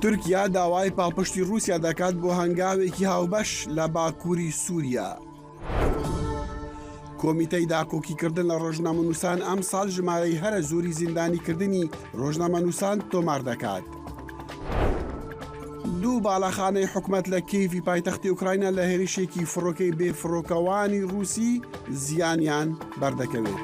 تورکیا داوای پاڵپشتی ڕووسیا دەکات بۆ هەنگاوێکی هاوبەش لە باکووری سووریا. کۆمیتەی داکۆکیکردن لە ڕۆژنامەنووسان ئەمساڵ ژمارەی هەرە زۆری زیندانیکردنی ڕۆژنامەنووسان تۆمار دەکات. دوو باڵەخانەی حکومەت لە کیێڤی پایتەختی ئۆکراینا لە هێرشێکی فڕۆکەی بێفڕۆکەوانی ڕووسی زیانیان بەردەکەوێت.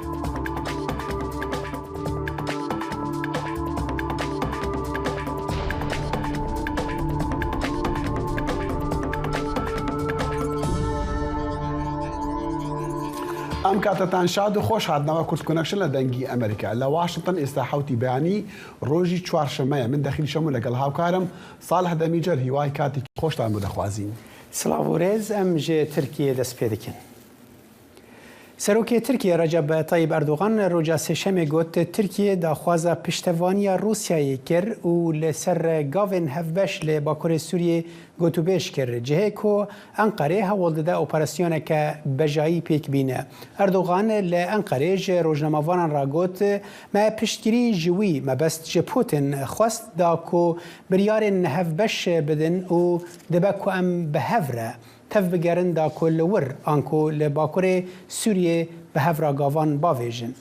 ئەم کاتەتان شاد و خۆش هاتنەوە کورد کۆنەکشن لە دەنگی ئەمریکا لە واشنتن ئێستا حوتی بەیانی ڕۆژی چوارشەمەیە من دەخیل شەمو لەگەڵ هاوکارم ساڵح دەمیجەر هیوای کاتێکی خۆشتان بۆ دەخوازین. سڵاو و رێز ئەم ژێ ترکیە دەست پێ دکن. سەرۆکێ ترکیە رەجەب تەیب ئەردۆغان رۆژا سێشەمێ گوت، ترکیە داخوازا پشتەڤانیا روسیایê kir û li ser gavên hevbeş li bakurê Sûriyê gotûbêj kir, cihê ku Enqerê hewl dide operasyoneke bejayî pêk bîne. Erdogan li Enqerê ji rojnamevanan re got, Me piştgirî ji wî, mebest ji Putin, xwest da ku biryarên hevbeş bidin û dibe ku em bi hev re tevbigerin da ku li wir anku li bakurê Sûriyê bi hev re gavan bavêjin.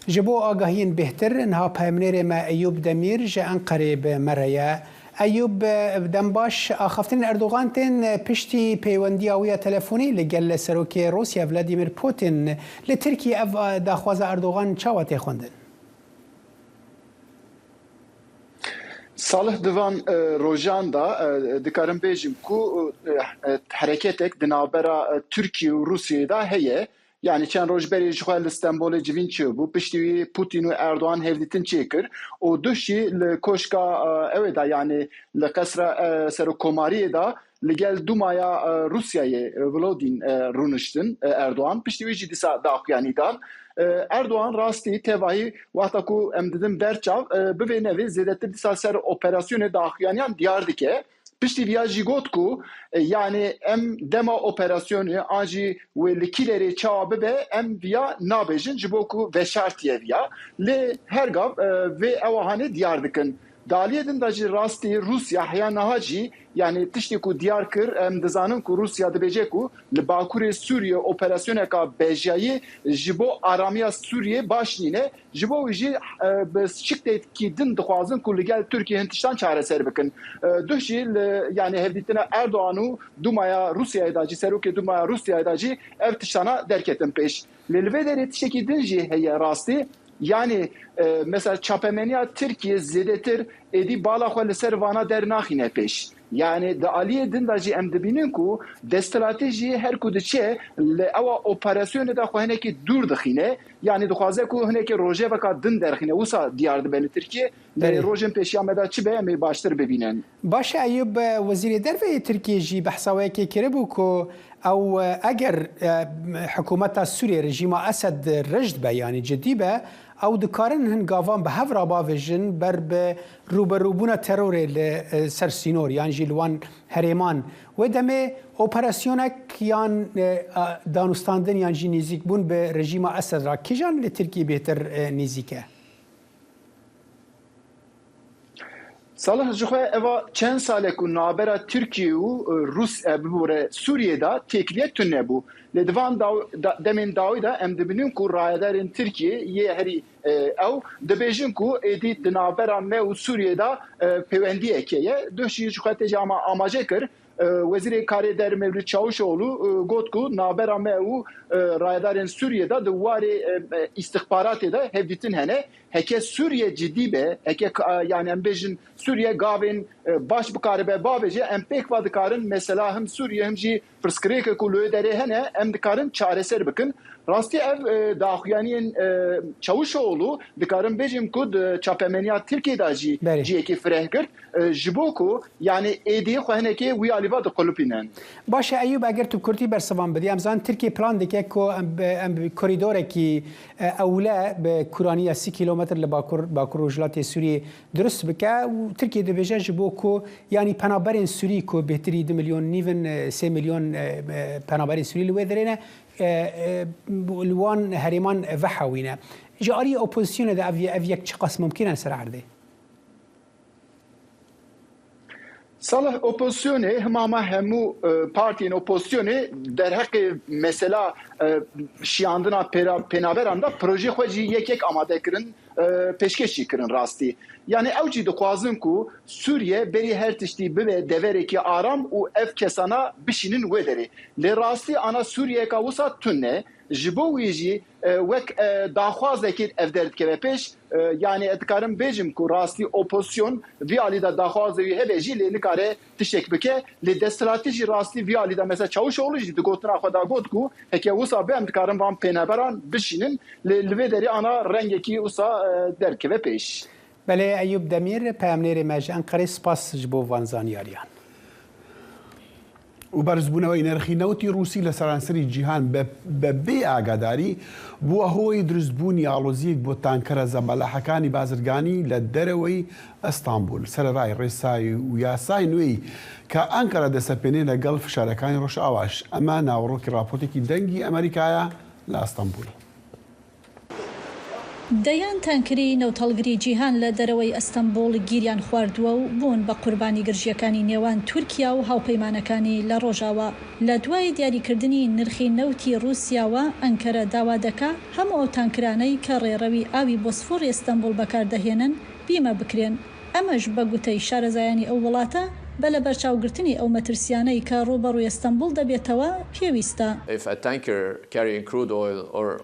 Ji bo agahiyên bêhtir niha peyamnêrê me Eyûb Demîr ji Enqerê bi me re ye. Eyûb, dembaş axaftinên Erdogan tên piştî peywendiya wî ya telefonî li gel Serokê Rûsya Vladimir Putin. Li Tirkiyê ev daxwaza Erdogan çawa tê xwendin? Salih di van rojan de dikarim bêjim ku hereketek di navbera Tirkiye û Rûsyayê de heye. Yanî çend roj berê ji xwe li Stenbolê civîn çêbû, piştî wî Pûtîn û Erdogan hevdîtin çêkir û duh jî li koşka ewê de yanî li qesra Serokkomariyê de li gel Dûmaya Rûsyayê Volodîn rûniştin Erdogan. Piştî wî jî dîsa daxuyanî dan. Erdogan rastî tevahî wexta ku em didin ber çav bivê nevê zêdetir dîsa ser operasyonê daxuyaniyan diyar dike. Piştî viya jî got ku yanî em dema operasyonê an jî wê li kî derê çawa bibe em viya nabêjin ji bo ku veşartiye viya. Lê her gav vê ewahanê diyar dikin. Di aliyê din de jî rastî Rûsya heya niha jî yanî tiştê ku diyar kir em dizanin ku Rûsya dibêje ku li bakurê Sûriyê operasyoneka bejayî ji bo aramiya Sûriyê baş nîne. Ji bo wî jî bi şiklekî din dixwazin ku li gel Tirkiyê hin tiştan çareser bikin. Duh jî li yanî hevdîtina Erdogan û Dûmaya Rûsyayê de jî Serokê Dûmaya Rûsyayê de jî ev tiştana derketin pêş. Lê li vê derê tiştekî din jî heye rastî yanî mesela çapemeniya Tirkiyê zêdetir êdî bala xwe li ser vana dernaxîne pêş. Yanî di aliyê din de jî em dibînin ku desthilatî jî her ku diçe li ewa operasyonê de xwe hinekî dûr dixîne. Yanî dixwaze ku hinekî rojeveka din derxîne. Wisa diyar dibe li Tirkiyê. Lê rojên pêşiya me de çi be em ê baştir bibînin. Baş e Eyûb, Wezîrê Derve yê Tirkiyê jî behsa wê yekê kiribû ku ew eger hikûmeta Sûriyê rejîma Esed rijd be yanî cidî be ew dikarin hin gavan bi hev re bavêjin ber bi rûberûbûna terorê li ser sînor yan jî li wan herêman. Wê demê operasyonek yan danûstandin yan jî nêzîkbûn bi rejîma Esed re kîjan li Tirkiyê bêhtir nêzîk e? Salih ji xwe eva çend sal e ku navbera Tirkiye û Rûs bibore Sûriyê de têkiliyek tune bû. Lê di van demên dawî de em dibînin ku rayedarên Tirkiyê yê herî ew dibêjin ku êdî di navbera me û Sûriyê de pêwendiyek heye. Duh jî ji xwe tê jî amaje kir Wezîrê Karê Der Mevlût Çavuşoglu got ku navbera me û rayedarên Sûriyê de di warê îstixbaratê de hevdîtin hene. Heke Sûriye cidî be, heke yanî em bêjin Sûriye gavên baş bikaribe bavêje, em pêkva dikarin mesela him Sûriye him jî pirsgirêkê ku li wê derê hene em dikarin çareser bikin. Rastî ev daxuyaniyên Çavuşoglu dikarin bêjim ku di çapemeniya Tirkiyê de jî cihekî fireh girt ji bo ku yanî êdî xwe hinekê wî alî ve diqulipînin. Baş e Eyûb eger tu bi kurtî bersivan bidî em zanin Tirkiye plan dike ku em bi korîdorekî ewle bi kûraniya 30 kîlometr li bakur bakur rojhilatê Sûriyê dirust bike û Tirkiye dibêje ji bo ku yanî penaberên Sûrî ku bêhtirî du milyon nîv in sê milyon penaberên Sûrî li wê derê ne li wan herêman vehewîne. Ji aliyê opozisyonê de ev ev yek çiqas mumkîn e li ser erdê? Salih opozîsyonê hima me hemû partiyên opozîsyonê derheqê mesela şiyandina pênaberan de projeyê xwe jî yek yek amade kirin, pêşkêş jî kirin rastî. Yanî ew jî dixwazin ku Sûriye berî her tiştî bibe deverekî aram û ev kesana bişînin wê derê. Lê rastî ana Sûriyeyeka wisa tune. Ji bo wî jî wek daxwazekê ev derdikeve pêş. Yanî ez dikarim bêjim ku rastî opozîsyon vî alî de daxwazê wî hebe jî lê nikare tiştek bike. Lê desthilatî jî rastî vî alî de mesela Çavuşoglu jî di gotina xwe de got ku heke wisa be em dikarin van pênaberan bişînin. Lê li vê derê ana rengekî wisa derdikeve pêş. Belê Eyûb Demîr, peyamnêrê me ji Enqerê spas ji bo van zanyariyan. و بەرزبوونەوەی نرخی نەوتی ڕووسی لە سەرانسەری جیهان بە بێ ئاگاداری بووە هۆی دروستبوونی ئاڵۆزییەک بۆ تانکەرە زەبەلاحەکانی بازرگانی لە دەرەوەی ئەستانبول، سەرەڕای ڕێسای و یاسای نوێی کە ئەنقەرە دەسەپێنێ لەگەڵ فشارەکانی ڕۆژئاواش. ئەمە ناوەڕۆکی ڕاپۆرتێکی دەنگی ئەمەریکایە لە ئەستەنبول. دەیان تانکری نەوتهەڵگری جیهان لە دەرەوەی ئەستەنبوڵ گیریان خواردووە و بوون بە قوربانی گرژییەکانی نێوان تورکیا و هاوپەیمانەکانی لە ڕۆژاوا. لە دوای دیاریکردنی نرخی نەوتی ڕووسیاوە، ئەنکەرە داوا دەکا هەموو ئەو تانکرانەی کە ڕێڕەوی ئاوی بۆسفۆڕی ئەستەنبوڵ بەکاردەهێنن، بیمە بکرێن. ئەمەش بە گوتەی شارەزایانی ئەو وڵاتە، بە لەبەرچاوگرتنی ئەو مەترسییانەی کە ڕووبەڕووی ئەستەنبوڵ دەبێتەوە، پێویستە.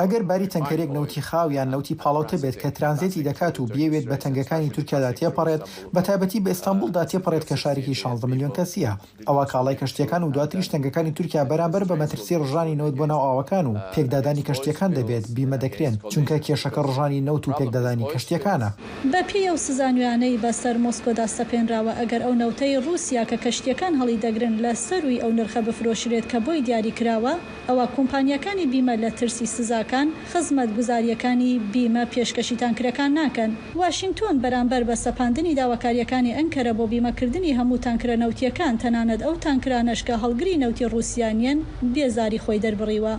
ئەگەر باری تەنکەرێک نەوتی خاو یان نەوتی پاڵاوتە بێت کە ترانزێتی دەکات و بیەوێت بە تەنگەکانی تورکیادا تێپەڕێت، بەتایبەتی بە ئیستانبوڵدا تێپەڕێت کە شارێکی 16 ملیۆن کەسییە، ئەوا کاڵای کەشتییەکان و دواتریش تەنگەکانی تورکیا بەرامبەر بە مەترسی ڕژانی نەوت بۆ ناو ئاوەکان و پێکدادانی کەشتییەکان دەبێت بیمە دەکرێن، چونکە کێشەکە ڕژانی نەوت و پێکدادانی کەشتییەکانە. بە پێی ئەو سزا نوێیانەی بە سەر مۆسکۆدا سەپێنراوە، ئەگەر ئەو نەوتەی ڕووسیا کە کەشتییەکان هەڵیدەگرن لە سەرووی ئەو نرخە بفرۆشرێت کە بۆی دیاری کراوە، ئەوا کۆمپانیاکانی بیمە لە ترسی سزاکان، خزمەتگوزارییەکانی بیمە پێشکەشی تانکرەکان ناکەن. واشینگتۆن بەرامبەر بە سەپاندنی داواکارییەکانی ئەنکەرە بۆ بیمەکردنی هەموو تانکرە نەوتییەکان، تەنانەت ئەو تانکرانەش کە هەڵگری نەوتی ڕووسیا نییەن، بێزاری خۆی دەربڕیوە.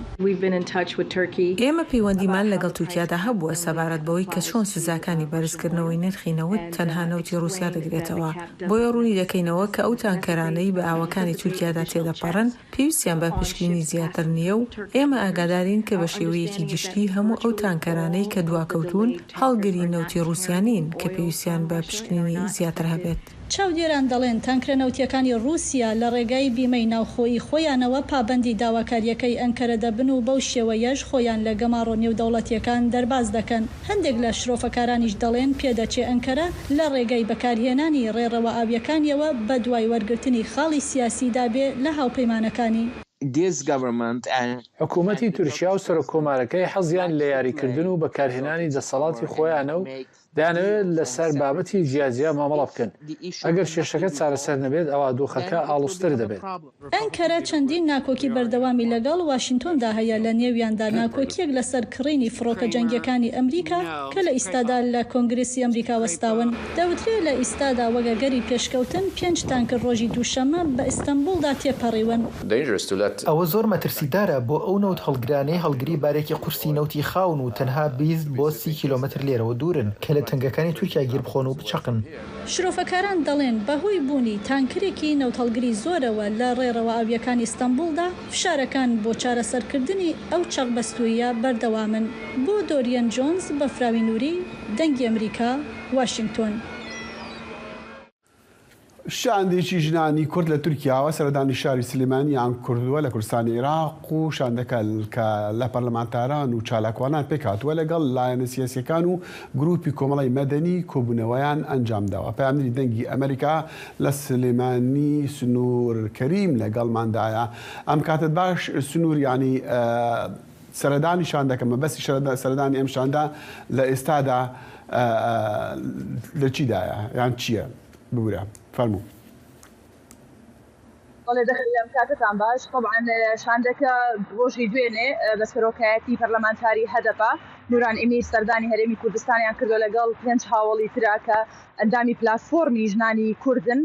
ئێمە پەیوەندیمان لەگەڵ تورکیادا هەبووە سەبارەت بەوەی کە چۆن سزاکانی بەرزکردنەوەی نرخی نەوت تەنها نەوتی ڕووسیا دەگرێتەوە، بۆیە ڕوونی دەکەینەوە کە ئەو تانکەرانەی بە ئاوەکانی تورکیادا تێدەپەڕن پێویستیان بە پشکنینی زیاتر نییە و ئێمە ئاگادارین کە بە شێوەیەکی گشتی هەموو ئەو تانکەرانەی کە دواکەوتوون هەڵگری نەوتی ڕووسیا نین کە پێویستیان بە پشکنینی زیاتر هەبێت. چاودێران دەڵێن تانکرە نەوتییەکانی ڕووسیا لە ڕێگای بیمەی ناوخۆیی خۆیانەوە پابەندی داواکارییەکەی ئەنکەرە دەبن و بەو شێوەیەش خۆیان لە گەماڕۆ نێودەوڵەتییەکان دەرباز دەکەن. هەندێک لە شرۆفەکارانیش دەڵێن پێدەچێ ئەنکەرە لە ڕێگای بەکارهێنانی ڕێڕەوە ئاوییەکانیەوە بەدوای وەرگرتنی خاڵی سیاسیدا بێ لە هاوپەیمانەکانی. حکوومەتی تورکیا و سەرۆککۆمارەکەی حەزیان لە یاریکردن و بەکارهێنانی دەسەڵاتی خۆیانە و دەیانەوێت لەسەر بابەتی جیاجیا مامەڵە بکەن، ئەگەر کێشەکە چارەسەر نەبێت ئەوا دۆخەکە ئاڵۆزتر دەبێت. ئەنکەرە چەندین ناکۆکی بەردەوامی لەگەڵ واشینتۆندا هەیە، لە نێویاندا ناکۆکییەک لەسەر کڕینی فڕۆکە جەنگییەکانی ئەمریکا کە لە ئیستادا لە کۆنگرێسی ئەمریکا وەستاون. دەوترێ لە ئیستادا وەک ئەگەری پێشکەوتن، پێنج تانکر ڕۆژی دووشەممە بە ئیستەنبوڵدا تێپەڕیون. ئەوە زۆر مەترسیدارە بۆ ئەو نەوتهەڵگرانەی هەڵگری بارێکی قورسی نەوتی خاون و تەنها 20 بۆ 30 کیلۆمەتر لێرەوە دوورن کە لە تەنگەکانی تورکیا گیربخۆن و بچەقن. شرۆڤەکاران دەڵێن بەهۆی بوونی تانکرێکی نەوتهەڵگری زۆرەوە لە ڕێڕەوە ئاوییەکانی ئیستەنبوڵدا، فشارەکان بۆ چارەسەرکردنی ئەو چەقبەستووییە بەردەوامن. بۆ دۆریەن جۆنز، بەفراوی نوری، دەنگی ئەمریکا، واشینگتۆن. شاندێکی ژنانی کورد لە تورکیاوە سەردانی شاری سلێمانیان کردووە لە کوردستانی عێراق و شاندەکە کە لە پەرلەمانتاران و چالاکوانان پێکهاتووە لەگەڵ لایەنە سیاسیەکان و گروپی کۆمەڵی مەدەنی کۆبوونەوەیان ئەنجامداوە. پەیامنێری دەنگی ئەمەریکا لە سلێمانی سنوور کەریم لەگەڵماندایە. ئەم کاتت باش سنوور یانی سەردانی شاندەکە مەبەستی سەردانی ئەم شاندە لە ئێستادا لە چیدایە یان چییە؟ ببورە فەرموو. بەڵێ دەخیل ئەم کاتەتان باش. تەبعەن شاندەکە ڕۆژی دوێنێ بە سەرۆکایەتی پەرلەمانتاری هەدەپە نوران ئیمیر سەردانی هەرێمی کوردستانیان کردوە لەگەڵ پێنج هاوەڵی ترا کە ئەندامی پلاتفۆرمی ژنانی کوردن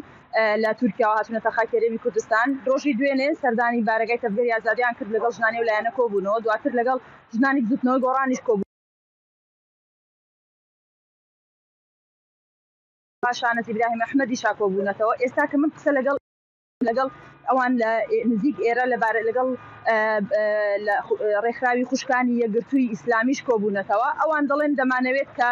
لە تورکیاوە هاتوونەتە خاکی هەرێمی کوردستان. ڕۆژی دوێنێ سەردانی بارەگای تەڤگەری ئازادیان کرد لەگەڵ ژنانی ئەو لایەنە کۆبوونەوە دواتر لەگەڵ ژنانی بزوتنەوەی گۆڕانیش کۆبوونەوە. شانەز ئیبراهیم ئەحمەدیشا کۆبوونەتەوە. ئێستا کە من قسە لەگەڵ لەگەڵ ئەوان لە نزیک ئێرە لەبارە لەگەڵ ڕێکخراوی خوشکانی یەکگرتووی ئیسلامیش کۆبوونەتەوە، ئەوان دەڵێن دەمانەوێت کە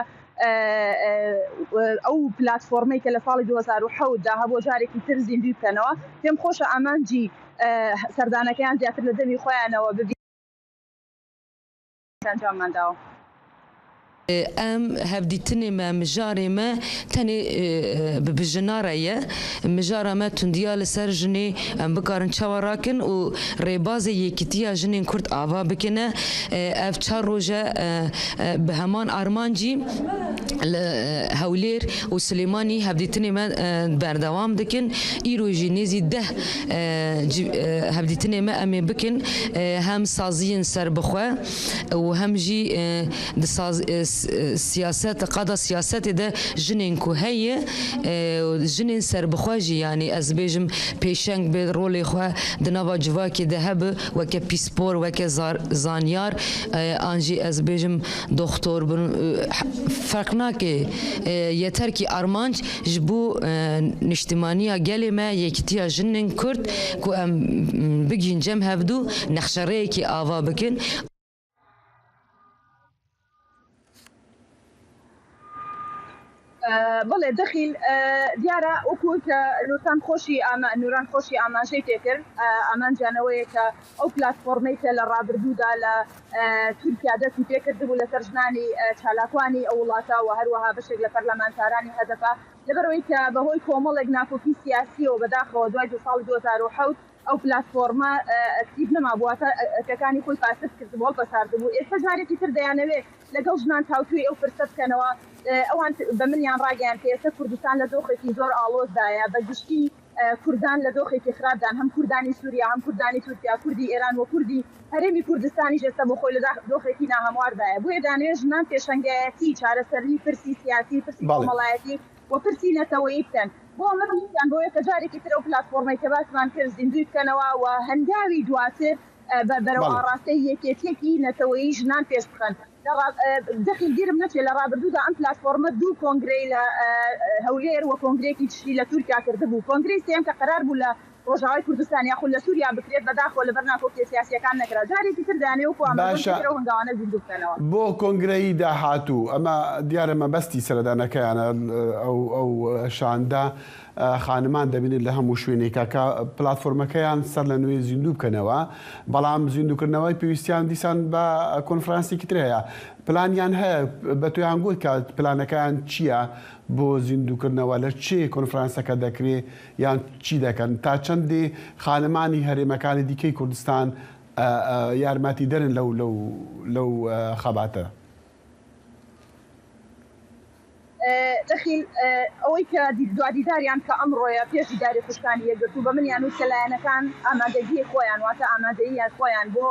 ئەو پلاتفۆرمەی کە لە ساڵی 2007 دا هەبووە جارێکی تر زیندووی بکەنەوە. پێم خۆشە ئامانجی سەردانەکەیان زیاتر لە دەمی خۆیانەوە ببی. ئەنجاممان داوە. Em hevdîtinê me, mijarê me tenê bi jina re ye. Mijara me tundiya li ser jinê em bikarin çawa rakin û rêbazê yekîtiya jinên Kurd ava bikin e. Ev çar roj e bi heman armancî li Hewlêr û Silêmanî hevdîtinê me berdewam dikin. Îro jî nêzî deh hevdîtinê me em ê bikin hem saziyên serbixwe û hem jî di siyaset qada siyasetê de jinên ku heye jinên serbixwe jî yanî ez dibêjim pêşeng bê rolê xwe di nava civakê de hebe weke pîspor weke zanyar an jî ez dibêjim doxtor bin ferq nake yeter kî armanc Ji bo niştimaniya gelê me, yekîtiya jinên Kurd ku em bigihîn cem hevdu, nexşerêyekî ava bikin. بەڵێ دەخیل دیارە وەکو کە نورتان خۆشی نوران خۆشی ئاماژەی پێکرد ئامانجیان ئەوەیە کە ئەو پلاتفۆرمەی کە لە ڕابردوودا لە تورکیا دەستی پێکردبوو لەسەر ژنانی چالاکوانی ئەو وڵاتە و هەروەها بەشێک لە پەرلەمانتارانی هەدەپە لەبەرئەوەی کە بەهۆی کۆمەڵێک ناکۆکی سیاسیەوە بەداخەوە دوای دوو ساڵی 2007 ئەو پلاتفۆرمە ئەکتیڤ نەمابوو واتە ئەرکەکانی خۆی پاسڤ کردبوو هەڵپەساردبوو ئێستا جارێکی تر دەیانەوێت لەگەڵ ژنان تاوتوێی ئەو پرسە بکەنەوە ئەوان بە منیان ڕاگەیاند کە ئێستا کوردستان لە دۆخێکی زۆر ئاڵۆزدایە بە گشتی کوردان لە دۆخێکی خراپدان، هەم کوردانی سوریا، هەم کوردانی تورکیا، کوردی ئێران و کوردی هەرێمی کوردستانیش ئێستا بۆ خۆی لە دۆخێکی ناهەمواردایە. بۆیە دەیانەوێت ژنان پێشەنگایەتی چارەسەریی پرسی سیاسی، پرسی کۆمەڵایەتی و پرسی نەتەوەیی بکەن. بۆ ئەمە پێویستیان بەوەیە کە جارێکی تر ئەو پلاتفۆرمەی کە باسمان کرد زیندووی بکەنەوە و هەنگاوی دواتر بەرەو ئاڕاستەی یەکێتییەکی نەتەوەیی ژنان پێش بخەن. دەخیل بیرم نەچێت لە ڕابردوودا ئەم پلاتفۆرمە دوو کۆنگرەی لە هەولێر و کۆنگرەیەکی تری لە تورکیا کردبوو. کۆنگرەی سێیەم کە قەرار بوو لە ڕۆژاوای کوردستان یاخود لە سووریا بکرێت، بەداخەوە لەبەر ناکۆکییە سیاسییەکان نەکرا. جارێکی تر دەیانەوێت وەکو ئامازۆن باشە پێتر ئەو هەنگاوانە زیندوو بکەنەوە. بۆ کۆنگرەی داهاتوو، ئەمە دیارە مەبەستی سەردانەکەیانە، ئەو ئەو شاندە خانمان دەبینن لە هەموو شوێنێکا کە پلاتفۆرمەکەیان سەر لە نوێ زیندوو بکەنەوە، بەڵام زیندووکردنەوەی پێویستیان دیسان بە کۆنفرانسێکی تر هەیە. پلانیان هەیە؟ بە تۆیان گوت کە پلانەکەیان چییە بۆ زیندووکردنەوە؟ لە چێ کۆنفرانسەکە دەکرێ یان چی دەکەن؟ تا چەندێ خانمانی هەرێمەکانی دیکەی کوردستان یارمەتیدەرن لەو لەو لەو خەباتە؟ دەخیل، ئەوەی کە دوا دیداریان کە ئەمڕۆیە پێش دیداری خوشکانی یەکگرتوو بە منیان وت کە لایەنەکان ئامادەگیی خۆیان واتە ئامادەییان خۆیان بۆ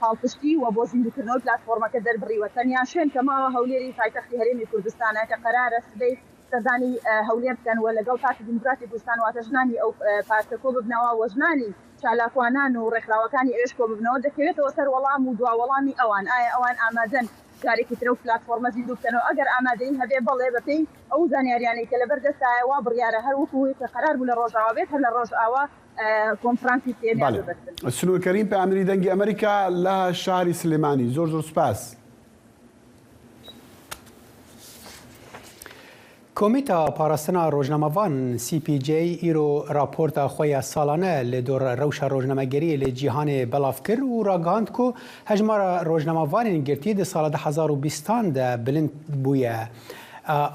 پاڵپشتی و بۆ زیندووکردنەوەی پلاتفۆرمەکە دەربڕیوە تەنیا شوێن کە ماوە هەولێری پایتەختی هەرێمی کوردستانە کە قەرارە سبەی سەردانی هەولێر بکەن و لەگەڵ پارتی دیموکراتی کوردستان واتە ژنانی ئەو پارتە کۆببنەوە و ژنانی چالاکوانان و ڕێکخراوەکانی ئەوێش کۆببنەوە دەکەوێتەوە سەر وەڵام و دوا وەڵامی ئەوان ئایا ئەوان ئامادەن جارێکی تر ئەو پلاتفۆرمە زیندوو بکەنەوە، ئەگەر ئامادەیی هەبێ بەڵێ، بەپێی ئەو زانیاریانەی کە لەبەر دەستایە وا بڕیارە هەر وەکو کە قەرار بوو لە ڕۆژئاوا بێت هەر لە ڕۆژئاوا کۆنفرانسی سێیەمیان بەڵێ ببەستن. سنوور کەریم پەیامنێری دەنگی ئەمەریکا لە شاری سلێمانی زۆر زۆر سوپاس. کۆمیتا پاراستنا رۆژنامەڤان، CPJ، ئیرۆ راپۆرتا خوی یا ساڵانە لە دۆر رەوشا رۆژنامەگەریێ لە جیهانێ بەڵاڤ کر و راگهاند کو هەژمارا رۆژنامەڤانێن گرتی د ساڵا 2020 ان دە بلند بوویە.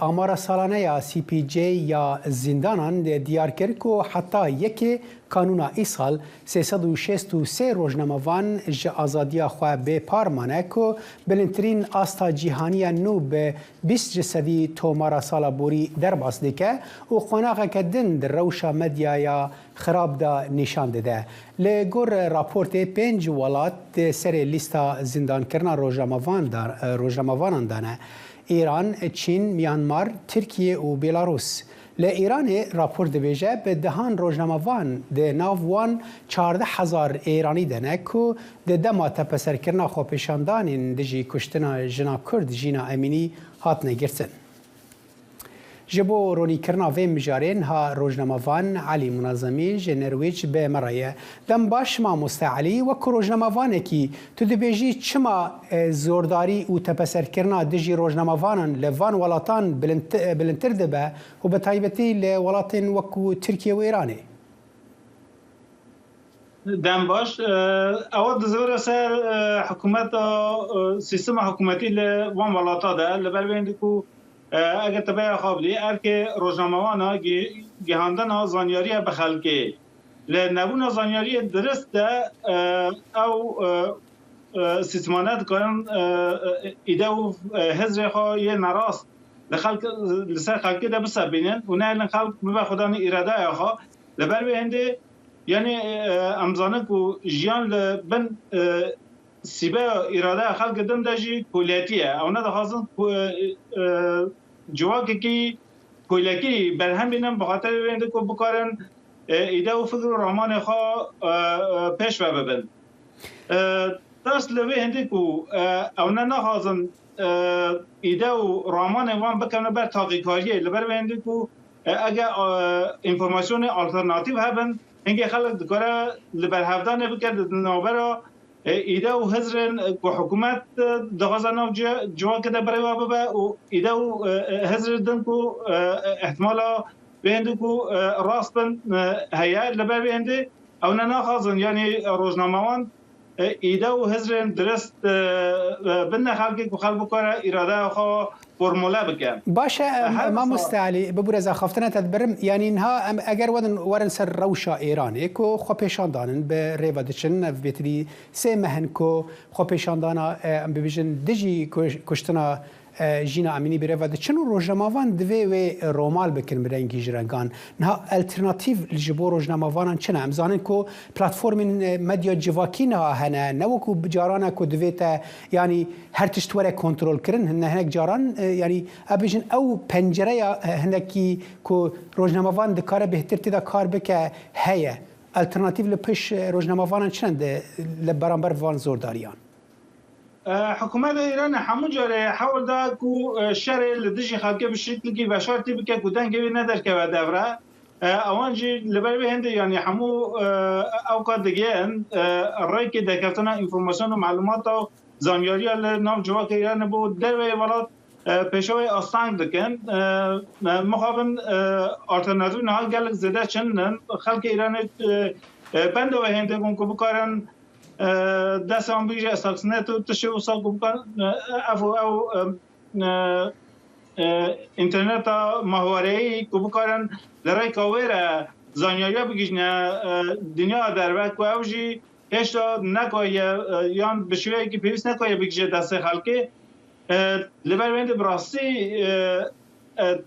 ئامارا ساڵانە یا CPJ یا زیندانان دیار کر کو حتا یەکێ کانونا ئیساڵ 363 رۆژنامەڤان ژ ئازادیا خوە بێ پار مانە کو بلندترین ئاستا جیهانیە نوو ب 20 ji sedî tomara sala borî derbas dike û qonaxeke din di rewşa medyaya xirab de nîşan dide. Li gor raportê pênc welat di serê lîsta zindankirina rojnamevanan de ne, Îran, Çîn, Myanmar, Tirkiye û Belarûs. Li Îranê rapor dibêje bi dehan rojnamevan di nav wan 14 hezar Îranî de ne ku di dema tepeserkirina xwepêşandanên dijî kuştina jina Kurd Jîna Emînî hatine girtin. Ji bo ronîkirina vê mijarê niha rojnamevan Elî Munezemî ji Nerwîc bi me re ye. Dem baş mamoste Elî, wek rojnamevanekî tu dibêjî çima zordarî û tepeserkirina dijî rojnamevanan li van welatan bilindtir dibe û bi taybetî li welatên wekû Tirkiye û Îranê? Dem baş. Ewa dizivire ser hikûmeta sîstema hikûmetî li van welata de li ber vê hindî ku Eger tu beya xwe bidî, erkê rojnamewana gihandina zanyariya bi xelkê. Li nebûna zanyariyê dirist de ew sîsmane dikarin îde û hizrê xwe yê nerast li xelk li ser xelkê de bisebînin û nehêlin xelk bibe xwedanî îradeya xwe. Li ber vê hindê yanî em zanin ku jiyan li bin Sîbeya îradeya xelkê din de jî koletî ye. Ew nedixwazin ku civakekî kolekî berhem bînin bi xatirê wê hindê ku bikarin îde û fikr û ramanê xwe pêş ve bibin. Tirs li wê hindê ku ew ne naxwazin îde û ramanên wan bikevin ber taqîkariyê li ber wê hindê ku eger înformasyonên alternatîf hebin hingê xelk dikare li berhevdanê bike di navbera Îde û hizrên ku hikûmet dixwaze nav civakê de birêve bibe û îde û hizrên din ku îhtimala vê hindê ku rast bin heye. Li ber vê hindê ew ne naxwazin yanî rojnamewan îde û hizrên dirist bidine xelkê ku xelk bikare îradeya xwe formule bike. Baş e mamoste Elî, bibûre ez axaftina te dibirim. Yanî niha em eger werin werin ser rewşa Îranê ku xwepêşandan in bi rê ve diçin ev bêtirî sê meh in ku xwepêşandana em bibêjin dijî kuştina Jîna Emînî bi rê ve diçin û rojnamevan divê wê romal bikin bi rengî ji rengan. Niha alternatîv ji bo rojnamevanan çi ne? Em zanin ku platformên medya civakî niha hene ne wekû caran e ku divê te Yanî her tişt were kontrolkirin hinek caran yanî ev bêjin ew pencereya hinekî ku rojnamevan dikare bêhtir tê de kar bike heye. Alternatîv li pişt rojnamevanan çi ne li beramber van zordariyan? Hikûmeta Îranê hemû carê hewl da ku şerê li dijî xelkê bi şiklekî veşartî bike ku dengê wê nederkeve devre. Ewan jî li ber vê hindê yanî hemû ew ka digihin rêkê derkeftina înformasyon û melûmata û zanyariya li nav civakê Îranê bo derveyê welat pêşewayê asteng dikin. Mixabin alternatîf niha gelek zêde çin in. Xelkê Îranê benda wê hindê bûn ku bikarin destê wan bigihîje Stuxnet û tiştê wisa ku bikarin ev û ew Înterneta mahwareyî ku bikarin li rêka wê re zanyariya bigihîjine dinyaya derve ku ew jî hêşta nekaye yan bi şêweyekî pêwîst nekaye bigihîje destê xelkê. Li ber wê bi rastî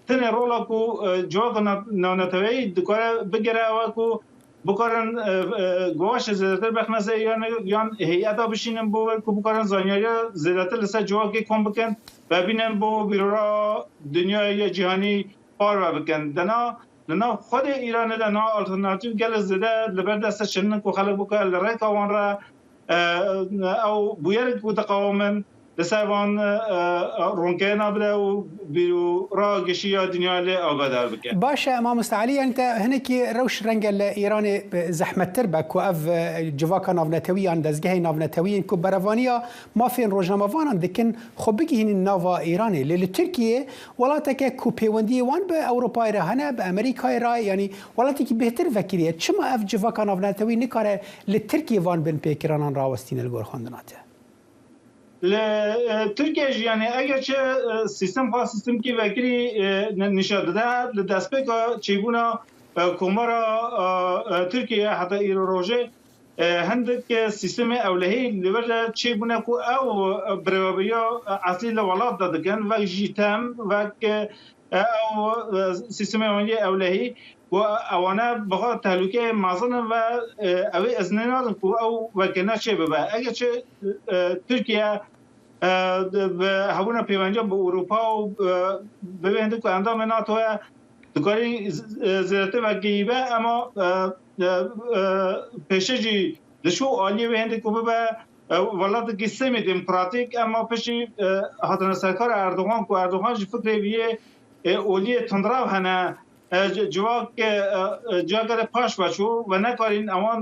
tenê rola ku civaka navneteweyî dikare bigire ew e ku Bikarin guvaşê zêdetir bixine ser Îranê yan heyeta bişînin bo wê ku bikarin zanyariya zêdetir li ser civakê kom bikin ve bînin bo bîrora dinyayê ya cîhanî parve bikin. Dena li nav xwedê Îranê de niha alternatîf gelek zêde li ber deste çinin ku xelk bikare li rêka wan re ew bûyerên ku diqewimin li ser van ronkirina bide û bîr û ra giştî ya dinyayê lê agahdar bike. Baş e mamoste Elî, yanî te hinekî rewş renge li Îranê zehmettir be ku ev civaka navnetewî yan dezgehên navnetewî yên ku berevaniya mafên rojnamevanan dikin xwe bigihînin nava Îranê. Lê li Tirkiyeyê welateke ku pêwendiyê wan bi Ewropayê re hene, bi Amerîkayê re yanî welatekî bêhtir vekiriye. Çima ev civaka navnetewî nikare li Tirkiyeyê van binpêkiranan rawestîne li gor xwendina te? Li Tirkiyeyê jî yanî eger çi sîstem xwe sîstemkî vekirî nîşan dide li destpêka çêbûna Komara Tirkiyeyê heta îro rojê hindik sîstemê ewlehî li vir de çêbûne ku ew birêveberiya eslî li welat de dikin wek JÎTEM wek Ew sîstemê wan yê ewlehî ku ewane bi xwe tehlûkeyê mezin in ve ew ê iznê nadin ku ew vekirina çê bibe. Eger çi Tirkiye bi hebûna pêwendiya bi Ewropa û bi vê hindê ku endamê NATO ye dikarî zêdetir vekirî be ema pêşê jî di şû aliyê wê hindê ku bibe Welatekî semî demokratîk ema piştî hatina serkar Erdogan ku Erdogan jî fikrê wî yê. ئۆلیێ تونڕەو هەنە جڤاک جاگەرە پاش ڤە چوو و نەکارین ئەوان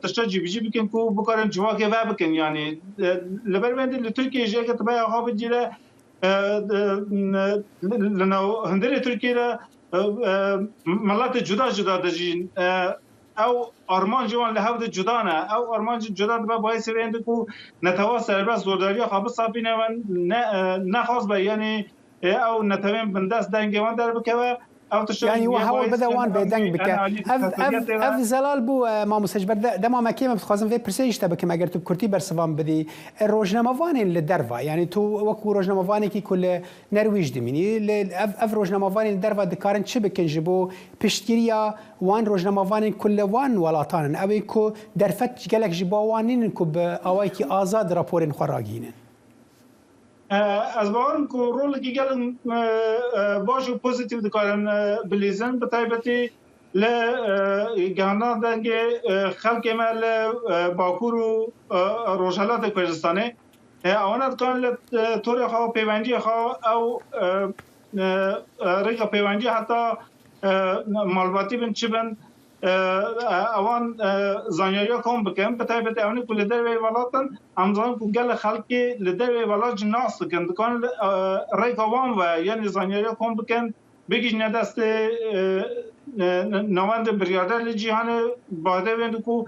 تشتە جیبجی بکەن کو بکارن جڤاکێ ڤە بکەن یانی لەبەر وێندێ لە تورکیە ژی ئەگەر تبەیا خا بگیرە لە ناو هندرێ تورکیە دە ملەتێ جودا جودا دەژین ئەو ئارمانجی وان لە هەڤدە جودانە ئەو ئارمانجی جودا دبە بایسێ وێندە کو نەتەوە سەربەست زۆرداریە خا بساپینە و نەخواز بە یانی ئەو نەتەوێن بندەست دەنگێ وان دەربکەوە ئەو تشتە یانی یە وە هەوڵ بایس بدە وان بێدەنگ بکە. ئەڤ ئەڤ دکتاتۆریەتێ ئەڤ زەلال بوو مامۆستا ji ber dema me kêm e dixwazim vê pirsê jî te bikim eger tu bi kurtî bersivan bidî. Rojnamevanên li derva yanî tu wekû rojnamevanekî ku li Nerwîj dimînî li ev ev rojnamevanên li derva dikarin çi bikin ji bo piştgiriya wan rojnamevanên ku li wan welatan in ew ên ku derfet gelek ji bo wan nînin ku bi awayekî azad raporên xwe ragihînin. Ez bawer im ku rolekî gelek baş û pozîtîf dikarin bilîzin, bi taybetî li gihandina dengê xelkê me li Bakur û Rojhilatê Kurdistanê. Ewana dikarin li torê xwe û pêwendiyê xwe ew rêka pêwendiyê heta malbatî bin çi bin Ewan zanyariya kom bikin, bi taybetî ewnê ku li derveyê welat in, em dizanin ku gelek xelkê li derveyê welat jî nas dikin, dikarin li rêka wan ve yanî zanyariya kom bikin, bigihîjine destê navendên biryarder li cîhanê, bi hêvên ku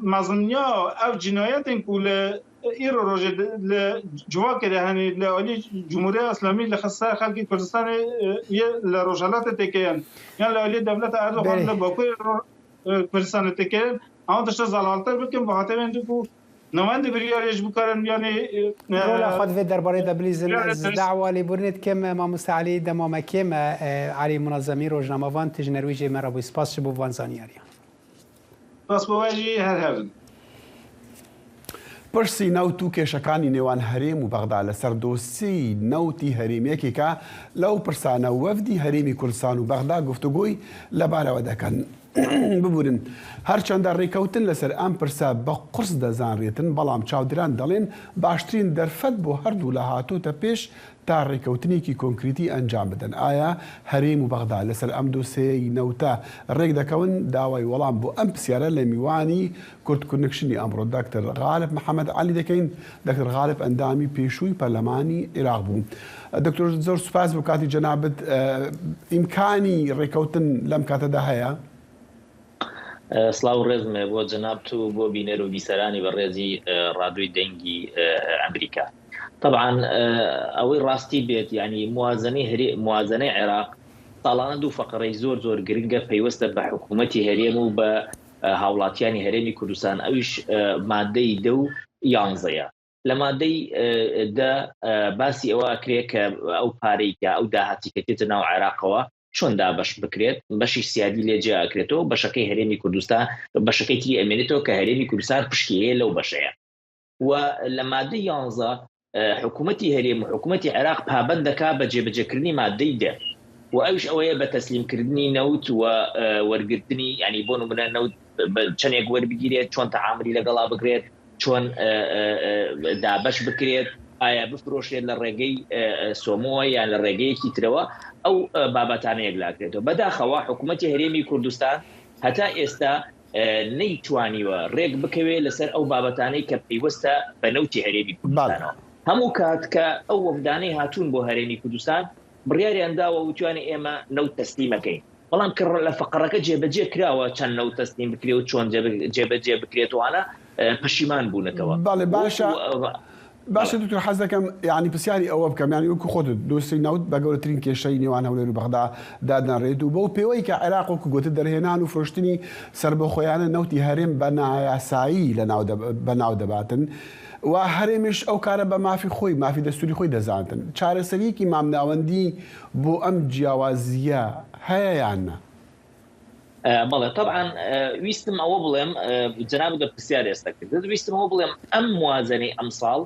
Meziniya ev cinayetên ku li îro rojê li civakê de hene li aliyê Cumhuriya Îslamî li ser xelkê Kurdistanê yê li Rojhilatê tê kirin yan li aliyê dewleta Erdogan li Bakurê Kurdistanê tê kirin ewan tişta zelaltir bikin bi hatewên ku navendê biryarê ji bikarin yanî Rola xwe di vê derbarê de bilîzin. Ez dawa lêborînê dikim Mamoste Elî dema me kêm e. Elî Munezemî rojnamevan tu ji Nerwîjê me re bûyî. Spas ji bo van zanyariyan. Spas bo we jî her hebin. پرسی نەوت و کێشەکانی نێوان هەرێم و بەغدا لەسەر دۆسیەی نەوتی هەرێم یەکێکە لەو پرسانە وەفدی هەرێمی کوردستان و بەغدا گفتوگۆی لەبارەوە دەکەن. ببورن هەرچەندە ڕێکەوتن لەسەر ئەم پرسە بە قورس دەزانرێتن بەڵام چاودێران دەڵێن باشترین دەرفەت بۆ هەردوولا هاتۆتە پێش تا ڕێکەوتنێکی کۆنکریتی ئەنجام بدەن. ئایا هەرێم و بەغدا لەسەر ئەم دۆسێیەی نەوتە ڕێکدەکەون؟ داوای وەڵام بۆ ئەم پرسیارە لە میوانی کوردکونکشنی ئەمڕۆ دکتر غالب محەمەد عەلی دەکەین. دکتر غالب ئەندامی پێشووی پەرلەمانی عیراق بوو. دکتۆر زۆر سوپاس بۆ کاتی جەنابت. ئیمکانی ڕێکەوتن لەم کاتەدا هەیە؟ سڵاو و ڕێزم هەیە بۆ جەنابت و بۆ بینەر و بیسەرانی بەڕێزی ڕادیۆی دەنگی ئەمریکا. تەبعەن ئەوەی ڕاستی بێت یانی موازنەی هەرێ موازنەی عێراق ساڵانە دوو فەقەرەی زۆر زۆر گرنگە پەیوەستە بە حکوومەتی هەرێم و بە هاوڵاتیانی هەرێمی کوردستان ئەویش مادەی دە و یانزەیە لە مادەی دە باسی ئەوە ئەکرێ کە ئەو پارەی کە ئەو داهاتی کە تێتە ناو عێراقەوە چۆن دابەش بکرێت بەشی سیادی لێ جیا ئەکرێتەوە بەشەکەی هەرێمی کوردستان بەشەکەی تری ئەمێنێتەوە کە هەرێمی کوردستان پشکی هەیە لەو بەشەیە و لە مادەی یانزە حکوومەتی هەرێم و حکوومەتی عێراق پابەند دەکا بە جێبەجێکردنی مادەی دە و ئەویش ئەوەیە بە تەسلیمکردنی نەوت و وەرگرتنی ینی بۆ نمونە نەوت چەندێک وەربگیرێت چۆن تەعاملی لەگەڵا بکرێت چۆن دابەش بکرێت ئایا بفرۆشێت لە ڕێگەی سۆمۆوە یان لە ڕێگەیەکی ترەوە ئەو بابەتانە یەکلاکرێتەوە بەداخەوە حکوومەتی هەرێمی کوردستان هەتا ئێستا نەیتوانیوە ڕێک بکەوێت لەسەر ئەو بابەتانەی کە پەیوەستە بە نەوتی هەرێمی کوردستانەوە. هەموو کات کە ئەو وەفدانەی هاتوون بۆ هەرێمی کوردستان بڕیاریان داوە وتویانە ئێمە نەوت تەسلیمەکەین، بەڵام کە لە فەقەڕەکە جێبەجێ کراوە چەند نەوت تەسلیم بکرێ و چۆن جێبەجێ بکرێت وانە پەشیمان بوونەتەوە. بەڵێ باشە. باشە دکتۆر حەز دەکەم یانی پرسیاری ئەوە بکەم یانی وەکو خۆتت دۆسیەی نەوت بە گەورەترین کێشەی نێوان هەولێر و بەغدا دادەنرێت و بەو پێوەی کە عێراق وەکو گوتت دەرهێنان و فرۆشتنی سەربەخۆیانە نەوتی هەرێم بە نایاسایی بەناو دەباتن و هەرێمیش ئەو کارە بە مافی خۆی مافی دەستوری خۆی دەزانتن چارەسەریەکی مامناوەندی بۆ ئەم جیاوازییە هەیە یان نا؟ بەڵێ تەبعەن ویستم ئەوە بڵێم جەنابت بە پرسیار ئێستا کردت ویستم ئەوە بڵێم ئەم موازنەی ئەمساڵ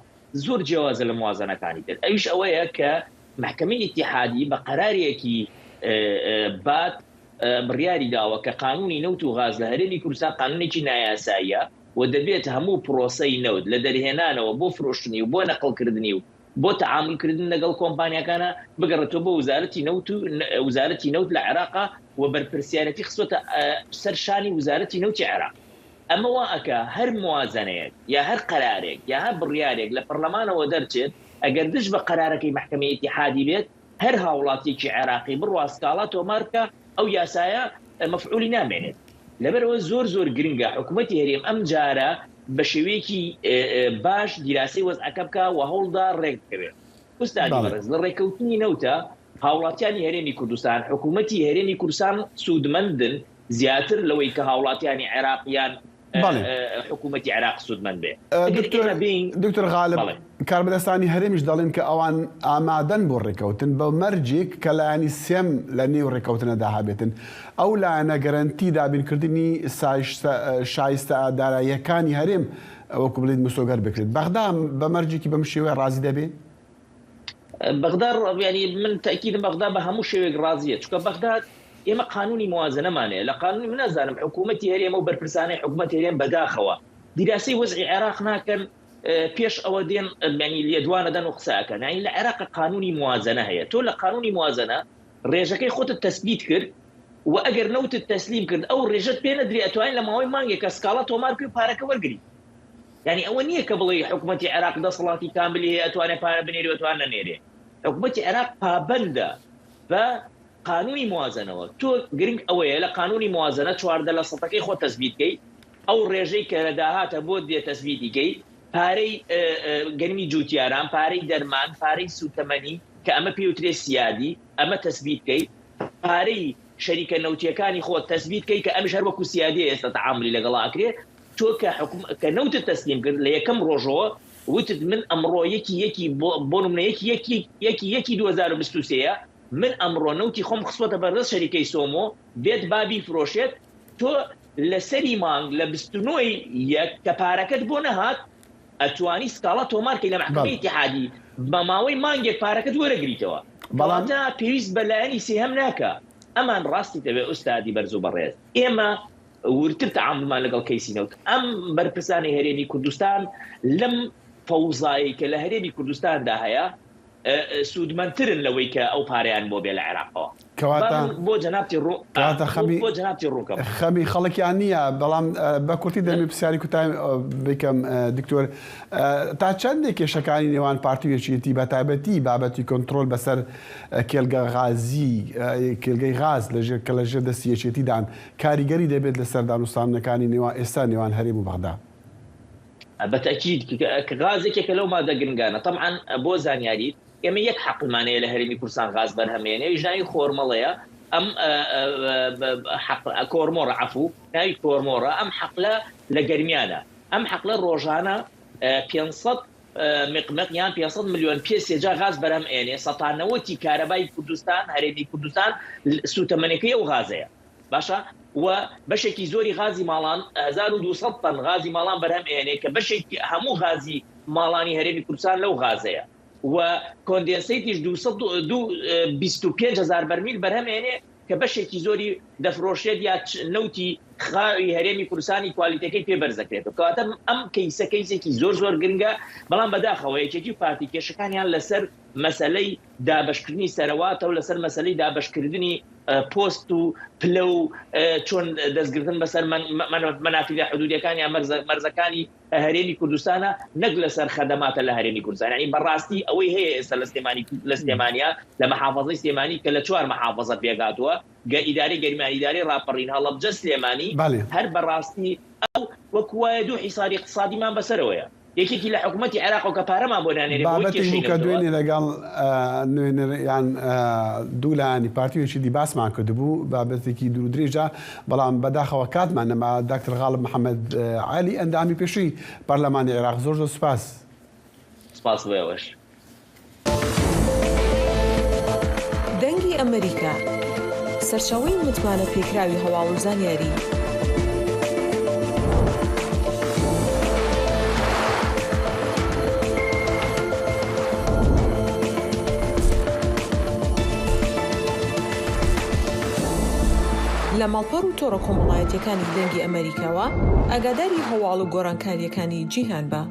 زۆر جیاوازە لە موازنەکانی تر ئەویش ئەوەیە کە مەحکەمەی ئیتیحادی بە قەرارێکی بات بڕیاری داوە کە قانونی نەوت و غاز لە هەرێمی کوردستان قانونێکی نایاساییە و دەبێت هەموو پرۆسەی نەوت لە دەرهێنانەوە بۆ فرۆشتنی و بۆ نەقڵکردنی و. بۆ تەعامول کردن لەگەڵ کۆمپانیاکانە بگەڕێتەوە بۆ وزارەتی نەوت و وزارەتی نەوت لە عێراقا و بەرپرسیارەتی خستۆتە سەر شانی وزارەتی نەوتی عێراق. ئەمە وا ئەکا هەر موازەنەیەک یا هەر قەرارێک یا هەر بڕیارێک لە پەرلەمانەوە دەرچێت ئەگەر دژ بە قەرارەکەی مەحکەمەی ئیتیحادی بێت هەر هاوڵاتیەکی عێراقی بڕوا سکاڵا تۆمار بکا ئەو یاسایە مەفعولی نامێنێت. لەبەرئەوە زۆر زۆر گرنگە حکومەتی هەرێم ئەم جارە بە شێوەیەکی باش دیراسەی وەزعەکە بکا و هەوڵدا ڕێک بکەوێت. ئوستادی بەڕێز لە ڕێکەوتنی نەوتە هاوڵاتیانی هەرێمی کوردستان، حکومەتی هەرێمی کوردستان سوودمەندن زیاتر لەوەی کە هاوڵاتیانی عێراق یان حکوومەتی عێراق سوودمەند بێ. دکتۆر غالب، کاربەدەستانی هەرێمیش دەڵێن کە ئەوان ئامادەن بۆ ڕێککەوتن بە مەرجێک کە لایەنی سێم لە نێو ڕێککەوتنەدا هەبێتن. ئەو لایەنە گەرەنتی دابینکردنی شایستە داراییەکانی هەرێم وەکو بڵێیت مسۆگەر بکرێت. بەغدا بە مەرجێکی بەم شێوەیە ڕازی دەبێ؟ بەغدا یانی من تەئکیدم بەغدا بە هەموو شێوەیەک ڕازیە چونکە بەغدا ئێمە قانونی موازنەمان هەیە لە قانونی من نازانم حکوومەتی هەرێمە و بەرپرسانەی حکوومەتی هەرێم بەداخەوە دیراسەی وەزعی عێراق ناکەن پێش ئەوە دێن یانی لێدوانە دەن و قسە ئەکەن یانی لە عێراق قانونی موازنە هەیە تۆ لە قانونی موازنە ڕێژەکەی خۆتت تەسبیت کرد و ئەگەر نەوتت تەسلیم کرد ئەو ڕێژەت پێ نەدرێ ئەتوانین لە ماوەی مانگێکە سکاڵا تۆمار بکەی و پارەکە وەرگری یانی ئەوە نییە کە بڵێی حکومەتی عێراق دەسەڵاتی کاملی هەیە ئەتوانێ پارە بنێرێ و ئەتوانێ نەنێرێ. حکومەتی عێراق پابەندە بە قانونی موازەنەوە. تۆ گرنگ ئەوەیە لە قانونی موازەنە 14 لە سەتەکەی خۆت تەسبیت کەی، ئەو ڕێژەی کە لە داهاتە بۆت دێ تەسبیتی کەی، پارەی گەنمی جووتیاران، پارەی دەرمان، پارەی سووتەمەنی کە ئەمە پێی وترێ سیادی، ئەمە تەسبیت کەی، پارەی شەریکە نەوتییەکانی خۆت تەسبیت کەی کە ئەمیش هەر وەکوو سیادیە ئێستا تەعامولی لەگەڵا ئەکرێ. تۆ کە حکوم کە نەوتت تەسلیم کرد لە یەکەم ڕۆژەوە وتت من ئەمڕۆ یەکی یەکی بۆ بۆ نمونە یەکی یەکی یەکی یەکی 2023 یە من ئەمڕۆ نەوتی خۆم خستوەتە بەردەست شەریکەی سۆمۆ بێت با بیفرۆشێت تۆ لە سەری مانگ لە 29 یەک کە پارەکەت بۆ نەهات ئەتوانی سکاڵا تۆمار کەی لە مەحکەمەی ئیتیحادی بە ماوەی مانگێک پارەکەت وەرەگریتەوە بەڵام کەواتە پێویست بە لایەنی سێهەم ناکا ئەمان ڕاستی دەوێ ئوستادی بەرز و بەڕێز ئێمە وردتر تەعامولمان لەگەڵ کەیسی نەوت. ئەم بەرپرسانەی هەرێمی کوردستان لەم فەوزایەی کە لە هەرێمی کوردستاندا هەیە سوودمەندترن لەوەی کە ئەو پارەیان بۆ بێ لە عێراقەوە. کەواتە بۆ جەنابتی ڕوون کەواتە خەمی بۆ جەنابتی ڕوون کەم. خەمی خەڵکیان نییە، بەڵام بە کورتی دەمەوێت پرسیاری کوتای بکەم دکتۆر تا چەندێک کێشەکانی نێوان پارتی و یەکێتی بە تایبەتی بابەتی کۆنترۆل بەسەر کێلگە غازی کێلگەی غاز لەژێر کە لەژێر دەستی یەکێتیدان کاریگەری دەبێت لەسەر دانوستاندنەکانی نێوان ئێستا نێوان هەرێم و بەغدا؟ بە تەئکید کە غاز یەکێکە لەو مادە گرنگانە تەبعەن بۆ زانیاریت ئێمە یەک حەقلمان هەیە لە هەرێمی کوردستان غاز بەرهەمێنێ ئەویش ناوی خۆرمەڵەیە ئەم حەقلە کۆرمۆڕە عەفوو ناوی کۆرمۆڕە ئەم حەقلە لە گەرمیانە ئەم حەقلە ڕۆژانە 500 مقمق یان 500 ملیۆن پێ سێجا غاز بەرهەم ئێنێ سەتا نەوەتی کارەبای کوردستان هەرێمی کوردستان سووتەمەنەکەی ئەو غازەیە باشە و بەشێکی زۆری غازی ماڵان 1200 تەن غازی ماڵان بەرهەم ئێنێ کە بەشێکی هەموو غازی ماڵانی هەرێمی کوردستان لەو غازەیە و کۆندێنسەیتیش 25 هزار بەرمیل بەرهەم ئێنێ کە بەشێکی زۆری دەفرۆشێت یا نەوتی خاوی هەرێمی کوردستانی کوالیتەکەی پێ بەرز دەکرێتەوە کەواتە ئەم کەیسە کەیسێکی زۆر زۆر گرنگە بەڵام بەداخەوە یەکێتی و پارتی کێشەکانیان لەسەر مەسەلەی دابەشکردنی سەرەواتە و لەسەر مەسەلەی دابەشکردنی پۆست و پلە و چۆن دەستگرتن بەسەر مەنافیزە حدودیەکان یان مەرزەکانی هەرێمی کوردستانە نەک لەسەر خەدەماتە لە هەرێمی کوردستان یانی بەڕاستی ئەوەی هەیە ئێستا لە سلێمانی لە سلێمانیا لە مەحافەزەی سلێمانی کە لە چوار مەحافەزە پێکهاتووە گە ئیدارەی گەرمیان ئیدارەی ڕاپەڕین هەڵەبجە سلێمانی هەر بەڕاستی ئەو وەکو وایە دوو حیساری اقتصادیمان بەسەرەوەیە یەکێکی لە حکومەتی عێراقەوە کە پارەمان بۆ نانێرێ بەهۆی بابەتێک کێشەی بوو کە نەوتەوە. دوێنێ لەگەڵ نوێنەر یان دوو لایەنی پارتی و یەکێتی باسمان کردبوو، بابەتێکی دوور و درێژە، بەڵام بەداخەوە کاتمان نەما. داکتەر غاڵب محەمەد عەلی ئەندامی پێشووی پەرلەمانی عێراق زۆر زۆر سوپاس. سپاس بۆ ئێوەش. دەنگی ئەمەریکا، سەرچاوەی متمانە پێکراوی هەواڵ و زانیاری. لە ماڵپەڕ و تۆڕە کۆمەڵایەتیەکانی دەنگی ئەمەریکاوە ئاگاداری هەواڵ و گۆڕانکاریەکانی جیهان بە.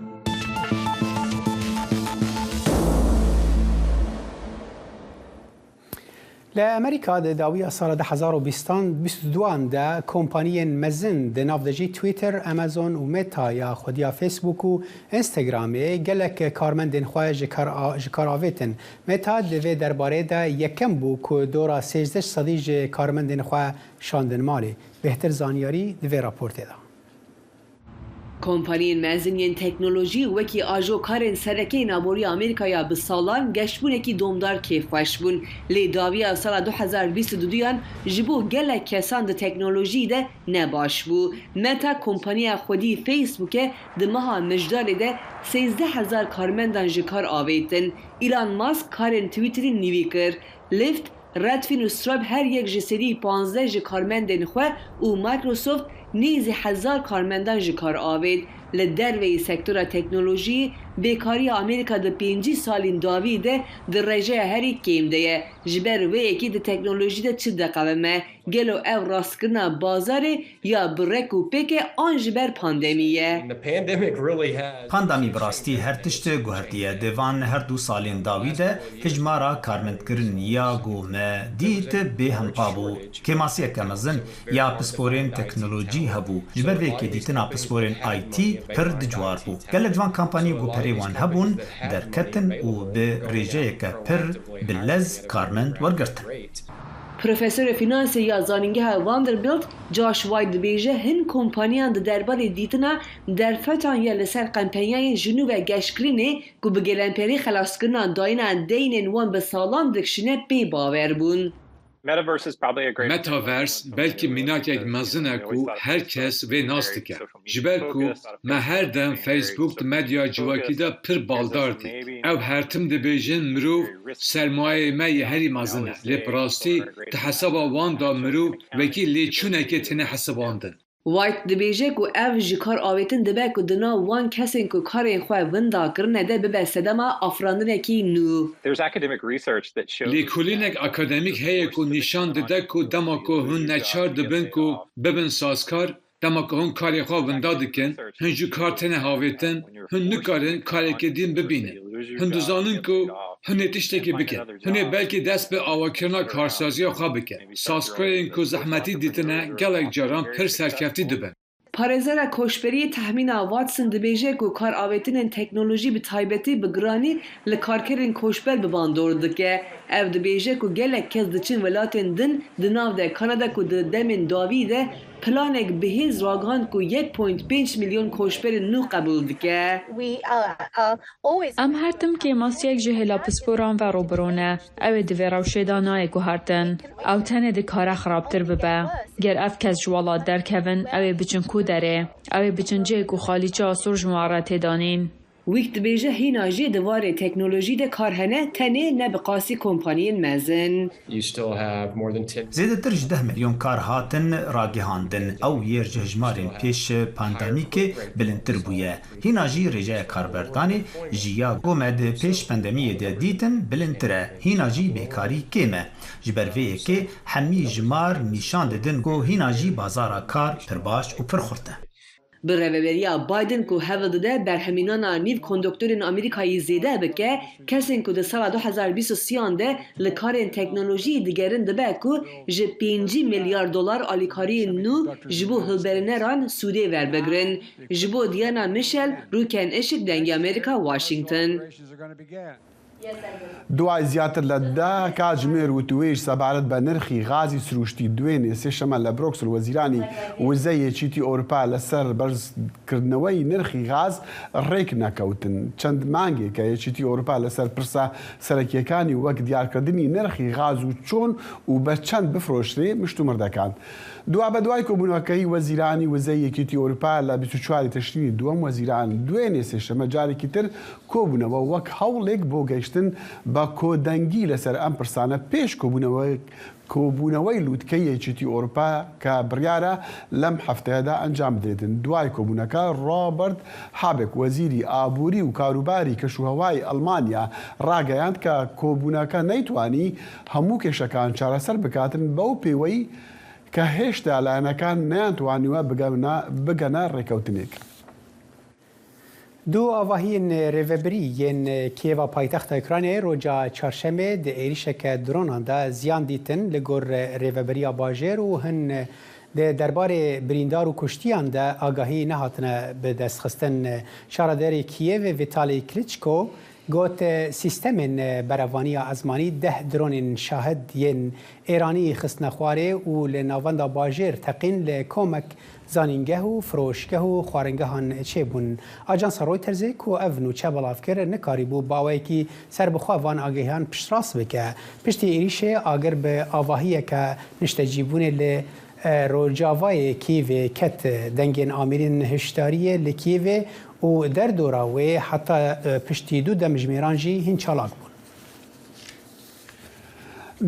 لە ئەمریکا di dawiya sala 2022 de kompaniyên mezin di nav de jî Twitter, Amazon û Meta ya xwediya Facebook û Instagramê gelek karmendên xwe ji kar avêtin. Meta di vê derbarê de yekem bû ku dora 13 sedî ji karmendên xwe şandin malê. Bêhtir zanyarî di vê raportê de. Kompaniyên mezin yên teknolojî wekî ajokarên sereke yên aboriya Amerîka ya bi salan geşbûnekî domdar kêfxweş bûn. Lê dawiya sala 2022 an ji bo gelek kesan di teknolojiyê de ne baş bû. Meta kompaniya xwedî Facebookê di meha Mijdarê de 13,000 karmendan ji kar avêtin. Elon Musk karên Twitterê nîvî kir. Lyft, Redfin û Stripe her yek 15% ji karmendên xwe û Microsoft nêzî 1000 karmendan ji kar avêt. Li derveyî sektora teknolojiyê bêkariya Amerîka di 50 salên dawî de di rêjeya herî kêm de ye. Ji ber vê yekê di teknolojî de çi diqewime? Gelo ev rastkirina bazarê ya bi rêk û pêk e an ji ber pandemî ye? Pandemî bi rastî her tişt guhertiye. Di van her du salên dawî de hejmara karmendkirin ya ku me dît bêhempa bû. Kêmasiyeke mezin ya pisporên teknolojî hebû. Ji ber vê yekê dîtina pisporên IT pir dijwar bû. Gelek ji van kampaniyên ku perê wan hebûn derketin û bi rêjeyeke pir bi lez karmend wergirtin. Profesorê Fînansê ya Zanîngeha Vanderbilt Josh White dibêje hin kompaniyan di derbarê dîtina derfetan ya li ser qempenyayên ji nû ve geşkirinê ku bi gelemperî xelaskirina dayîna deynên wan bi salan dikişîne pê bawer bûn. Metaverse belkî mînakek mezin e ku her kes vê nas dike. Ji ber ku me her dem Facebook di medyaya civakî de pir baldar dît. Ew her tim dibêjin mirov sermayeyê me yê herî mezin e. Lê bi rastî di hesaba wan de mirov wekî lêçûnekê têne hesibandin. White dibêje ku ev ji kar avêtin dibe ku di nav wan kesên ku karên xwe winda kirine de bibe sedema afirandinekî nû. Lêkolînek akademîk heye ku nîşan dide ku dema ku hûn neçar dibin ku bibin sazkar, dema ku hûn karê xwe winda dikin, hûn ji kar têne havêtin, hûn nikarin karekî din bibînin. Hûn dizanin ku hûn ê tiştekî bikin. Hûn ê belkî dest bi avakirina karsaziya xwe bikin. Sazkarên ku zehmetî dîtine gelek caran pir serkeftî dibin. Parêzera koçberiyê Tehmîna Watson dibêje ku kar avêtinên teknolojî bi taybetî bi giranî li karkerên koçber bi bandor dike. Ev dibêje ku gelek kes diçin welatên din di nav de Kanada ku di demên dawî de planek bihêz ragihand ku 1.5 milyon koçberên nû qebûl dike. Em her tim kêmasiyek ji hêla pisporan ve rûbirû ne. Ew ê di vê rewşê de nayê guhertin. Ew tenê dikare xirabtir bibe. Ger ev kes ji welat derkevin, ew ê biçin ku derê? Ew ê biçin cihê ku xalîça sor ji wan re tê danîn. Wîk dibêje hîna jî di warê teknolojî de kar hene tenê ne bi qasî kompaniyên mezin. Zêdetir ji deh milyon kar hatin ragihandin. Ew yêr ji hejmarên pêş pandemîkê bilindtir bûye. Hîna jî rêjeya karberdanê ji ya ku me di pêş pandemiyê de dîtin bilindtir e. Hîna jî bêkarî kêm e. Ji ber vê yekê hemî jimar nîşan didin ku hîna jî bazara kar pir baş û pir xurt e. Bi rêveberiya Biden ku hewl dide berhemînana nîv konduktorên Amerîkayî zêde bike, kesên ku di sala 2023 de li karên teknolojiyê digerin dibe ku ji 50 milyar dolar alîkariyên nû ji bo hilberîneran sûdê werbigirin. Ji bo Diana Michel, Rûken Işık, Dengê Amerîka, Washington. دوای زیاتر لە دە کاتژمێر وتوێژ سەبارەت بە نرخی غازی سروشتی دوێنێ سێشەمە لە برۆکسل وەزیرانی وزەی یەکێتی ئەوروپا لەسەر بەرزکردنەوەی نرخی غاز ڕێک نەکەوتن. چەند مانگێکە یەکێتی ئەوروپا لەسەر پرسە سەرەکیەکانی وەک دیارکردنی نرخی غاز و چۆن و بە چەند بفرۆشرێ مشتومڕ دەکات. دوابەدوای کۆبوونەوەکەی وەزیرانی وزەی یەکێتی ئەوروپا لە 24 تشرینی دووەم وەزیران دوێنێ سێشەمە جارێکی تر کۆبوونەوە وەک هەوڵێک بۆ گەیشتن بە کۆدەنگی لەسەر ئەم پرسانە پێش کۆبوونەوەی لووتکەی یەکێتی ئەوروپا کە بڕیارە لەم هەفتەیەدا ئەنجام بدرێتن. دوای کۆبوونەکە ڕۆبەرت هابێک وەزیری ئابووری و کاروباری کەشوهەوای ئەڵمانیا ڕاگەیاند کە کۆبوونەکە نەیتوانی هەموو کێشەکان چارەسەر بکاتن بەو پێوەی کە هێشتا لایەنەکان نەیانتوانیوە بگەنە ڕێکەوتنێک. Du avahiyên rêvebirî yên Kîeva paytexta Ukraynayê roja Çarşemê di êrîşeke dronan de ziyan dîtin li gor rêveberiya bajêr û hin di derbarê birîndar û kuştiyan de agahî nehatine bidestxistin. Şaredarê Kîevê Vitali Klitschko got, Sîstemên berevaniya ezmanî deh dronên şahid yên Êranî xistine xwarê û li navenda bajêr teqîn li komek Zanîngeh û firoşgeh û xwaringehan çêbûn. Ajansa Reutersê ku ev nûçe belav kir, nikarîbû bi awayekî serbixwe van agehiyan piştrast bike. Piştî êrîşê agir bi avahiyeke niştecîbûnê li rojavayê Kîevê ket. Dengên amîrên hişdariyê li Kîevê û derdora wê heta piştî du demjimêran jî hîn çalak bûn.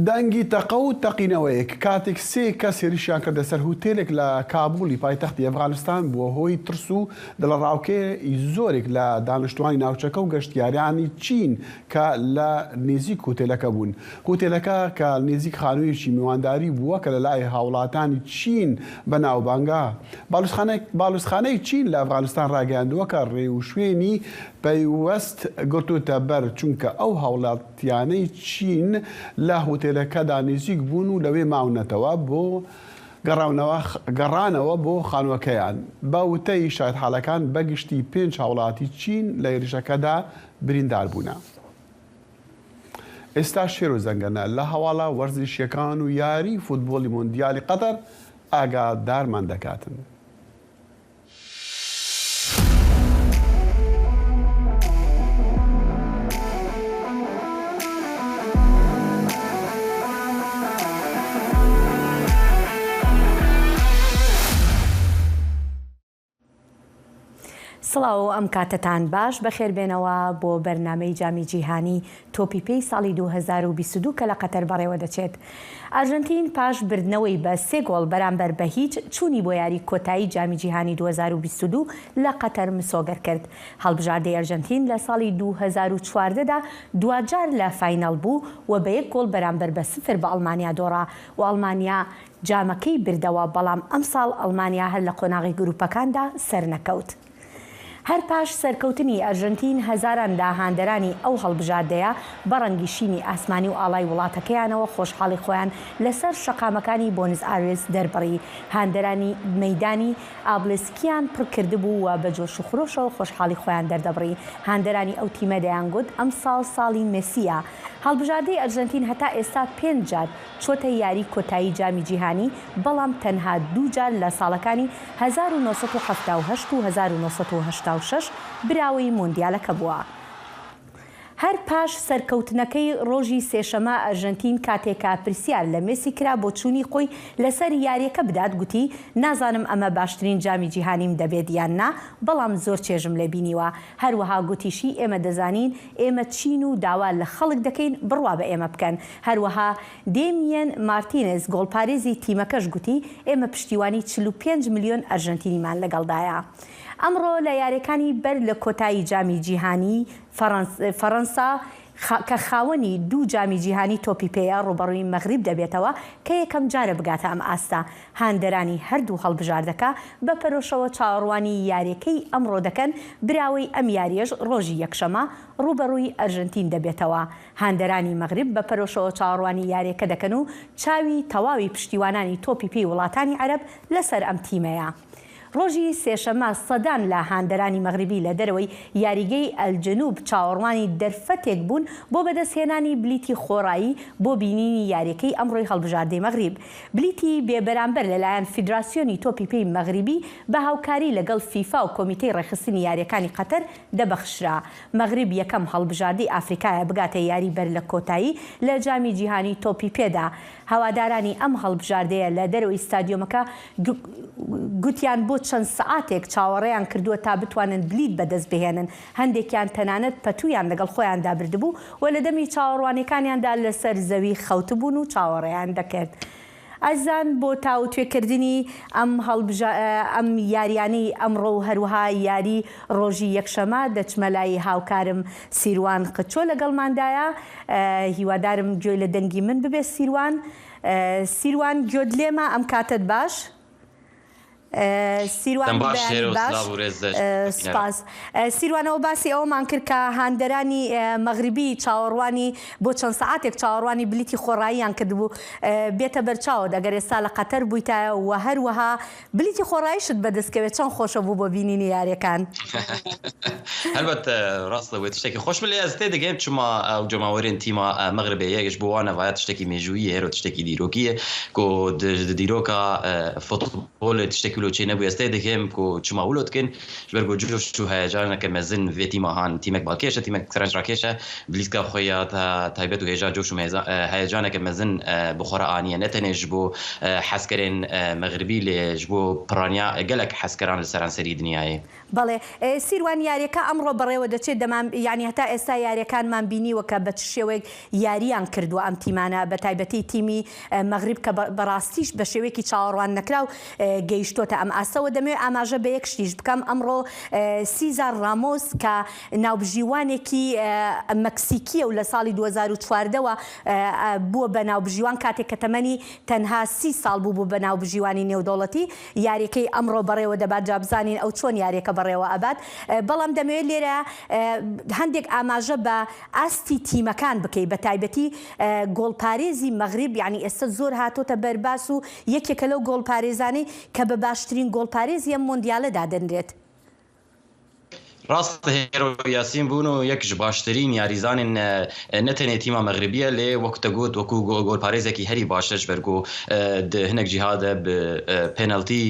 Dengî teqe û teqîneweyek katêk sê kes hêrişiyan kirde ser hotêlek li Kabûlî paytextî Efxanistan bûye hۆی ترس و دڵەڕاوکێ ی زۆرێک لە دانیشتوانی ناوچەکە و گەشتیارانی چین کە لە نێزیک هۆتێلەکە بوون. هۆتێلەکە کە نێزیک خانوویەکی میوانداری بووە کە لەلای هاوڵاتانی چین بەناوبانگە. باڵوێزخانەی چین لە ئەفغانستان ڕاگەیاندووە کە ڕێوشوێنی پەیوەست گرتووتە بەر چونکە ئەو هاوڵاتیانەی چین لە هوتێلەکەدا نزیک بوون و لەوێ ماونەتەوە بۆ گەڕانەوە بۆ خانووەکەیان. بە وتەی شایەتحاڵەکان بە گشتی پێنج هاوڵاتی چین لە هێرشەکەدا بریندار بوونە. ئێستا شێرۆ زەنگەنە لە هەواڵە وەرزشییەکان و یاری فوتبۆڵی مۆندیالی قەتەر ئاگادارمان دەکاتن. سڵاو ئەم کاتەتان باش بەخێربێنەوە بۆ بەرنامەی جامی جیهانی تۆپی پێی ساڵی 2022 کە لە قەتەر بەڕێوە دەچێت. ئەرژەنتین پاش بردنەوەی بە سێ گۆڵ بەرامبەر بە هیچ چوونی بۆ یاری کۆتایی جامی جیهانی 2022 لە قەتەر مسۆگەر کرد. هەڵبژاردەی ئەرژەنتین لە ساڵی 2014 دا دواجار لە فاینەڵ بوو و بە یەک گۆڵ بەرامبەر بە سفر بە ئەڵمانیا دۆڕا و ئەڵمانیا جامەکەی بردەوە، بەڵام ئەمساڵ ئەڵمانیا هەر لە قۆناغی گروپەکاندا سەرنەکەوت. هەر پاش سەرکەوتنی ئەرژەنتین هەزاران لە هاندەرانی ئەو هەڵبژاردەیە بە ڕەنگی شینی ئاسمانی و ئاڵای وڵاتەکەیانەوە خۆشحاڵی خۆیان لەسەر شەقامەکانی بۆنس ئایرس دەربڕی. هاندەرانی مەیدانی ئابلسکیان پڕکردبوو و بە جۆش و خرۆشەوە خۆشحاڵی خۆیان دەردەبڕی. هاندەرانی ئەو تیمە دەیانگوت ئەمساڵ ساڵی مێسییە. هەڵبژاردەی ئەرژەنتین هەتا ئێستا پێنج جار چۆتە یاری کۆتایی جامی جیهانی، بەڵام تەنها دوو جار لە ساڵەکانی 1978 و 1986 براوەی مۆندیالەکە بووە. هەر پاش سەرکەوتنەکەی ڕۆژی سێشەمە ئەرژەنتین کاتێک کە پرسیار لە مێسی کرا بۆچوونی خۆی لەسەر یاریەکە بدات گوتی نازانم ئەمە باشترین جامی جیهانیم دەبێت یان نا بەڵام زۆر چێژم لێ بینیوە هەروەها گوتیشی ئێمە دەزانین ئێمە چین و داوا لە خەڵک دەکەین بڕوا بە ئێمە بکەن. هەروەها دێمیەن مارتینێز گۆڵپارێزی تیمەکەش گوتی، ئێمە پشتیوانی 45 ملیۆن ئەرژەنتینیمان لەگەڵدایە. ئەمڕۆ لە یاریەکانی بەر لە کۆتایی جامی جیهانی فەڕەنسا کە خاوەنی دوو جامی جیهانی تۆپی پێیە ڕووبەڕووی مەغریب دەبێتەوە کە یەکەمجارە بگاتە ئەم ئاستە. هاندەرانی هەردوو هەڵبژاردەکە بە پەرۆشەوە چاوەڕوانی یاریەکەی ئەمڕۆ دەکەن، براوەی ئەم یاریەش ڕۆژی یەکشەمە ڕووبەڕووی ئەرژەنتین دەبێتەوە. هاندەرانی مەغریب بە پەرۆشەوە چاوەڕوانی یاریەکە دەکەن و چاوی تەواوی پشتیوانانی تۆپی پێی وڵاتانی عەرەب لەسەر ئەم تیمەیە. ڕۆژی سێشەممە سەدان لە هاندەرانی مەغریبی لە دەرەوەی یاریگەی ئەلجنوب چاوەڕوانی دەرفەتێک بوون بۆ بەدەستهێنانی بلیتی خۆڕایی بۆ بینینی یاریەکەی ئەمڕۆی هەڵبژاردەی مەغریب. بلیتی بێبەرامبەر لەلایەن فیدراسیۆنی تۆپی پێی مەغریبی بە هاوکاری لەگەڵ فیفا و کۆمیتەی ڕێکخستنی یاریەکانی قەتەر دەبەخشرا. مەغریب یەکەم هەڵبژاردەی ئافریکایە بگاتە یاری بەر لە کۆتایی لە جامی جیهانی تۆپی پێدا. هەوادارانی ئەم هەڵبژاردەیە لە دەرەوەی ستادیۆمەکە گوتیان بۆ چەند سەعاتێک چاوەڕێیان کردووە تا بتوانن بلیت بەدەست بهێنن، هەندێکیان تەنانەت پەتوویان لەگەڵ خۆیاندا بردبوو و لە دەمی چاوەڕوانیەکانیاندا لەسەر زەوی خەوتبوون و چاوەڕێیان دەکرد. ئازیزان بۆ تاوتوێکردنی ئەم هەڵبژا ئەم یاریانەی ئەمڕۆ و هەروەها یاری ڕۆژی یەکشەمە دەچمە لای هاوکارم سیروان قچۆ لەگەڵماندایە هیوادارم گوێی لە دەنگی من ببێت سیروان سیروان گوێت لێمە ئەم کاتەت باش. سیروان دەم باش بەیانیت هێرۆ باش سلاڤ و رێز لە بینەران. سوپاس. سیروانەوە باسی ئەوەمان کرد کە هاندەرانی مەغریبی چاوەڕوانی بۆ چەند سەعاتێک چاوەڕوانی بلیتی خۆڕاییان کردبوو بێتە بەرچاوت ئەگەر ئێستا لە قەتەر بوویتایە و هەروەها بلیتی خۆڕاییشت بەدەست کەوێت چەند خۆشە بوو بۆ بینینی یاریەکان. هەلبەت ڕاستە وێ تشتێکی خۆش بێ لێ ئەز تێ دەگەیم چما ئەو جەماوەرێن تیما مەغربێ یەکش بۆ وانە ڤایە تشتێکی مێژووییە هێرۆ تشتێکی دیرۆکییە کو د دیرۆکا فوتبۆلێ تشتێکی ولۆ چێ نەبوویە ئەز تێ دەگەیم کو چما ولۆ دکن ji ber ku coş û heyecaneke mezin vê tîma han tîmek balkêş e tîmek serencrakêş e bi lîstka xwe ya taybet û hêja coş û heyecaneke mezin bi xwe re aniye ne tenê ji bo hezkerên mexribî lê ji bo piraniya gelek hezkeran li seranserî dinyayê. بەڵێ سیروان یاریەکە ئەمڕۆ بەڕێوە دەچێت دەمان یانی هەتا ئێستا یاریەکانمان بینیوە کە بە چ شێوەیەک یاریان کردووە ئەم تیمانە بە تایبەتی تیمی مەغریب کە بەڕاستیش بە شێوەیەکی چاوەڕوان نەکراو گەیشتۆتە ئەم ئاستەوە دەمەوێت ئاماژە بە یەک شتیش بکەم ئەمڕۆ سیزار ڕامۆس کە ناوبژیوانێکی مەکسیکیە و لە ساڵی 2014 وە بووە بە ناوبژیوان کاتێک کە تەمەنی تەنها 30 ساڵ بوو بوو بە ناوبژیوانی نێودەوڵەتی یاریەکەی ئەمڕۆ بەڕێوە دەبات جا بزانین ئەو چۆن یاریەکە بەڕێوە ئەبات بەڵام دەمەوێت لێرە هەندێک ئاماژە بە ئاستی تیمەکان بکەی بە تایبەتی گۆڵپارێزی مەغریب یانی ئێستا زۆر هاتۆتە بەر باس و یەکێکە لەو گۆڵپارێزانەی کە بە باشترین گۆڵپارێزی ئەم مۆندیالە دادەنرێت. ڕاستە هێرۆ یاسین بونۆ یەک ji باشترین یاریزانên ne tenê tîma Mexribî ye lê wek te got wekû golparêzekî herî baş e ji ber ku di hinek cîha de bi penaltî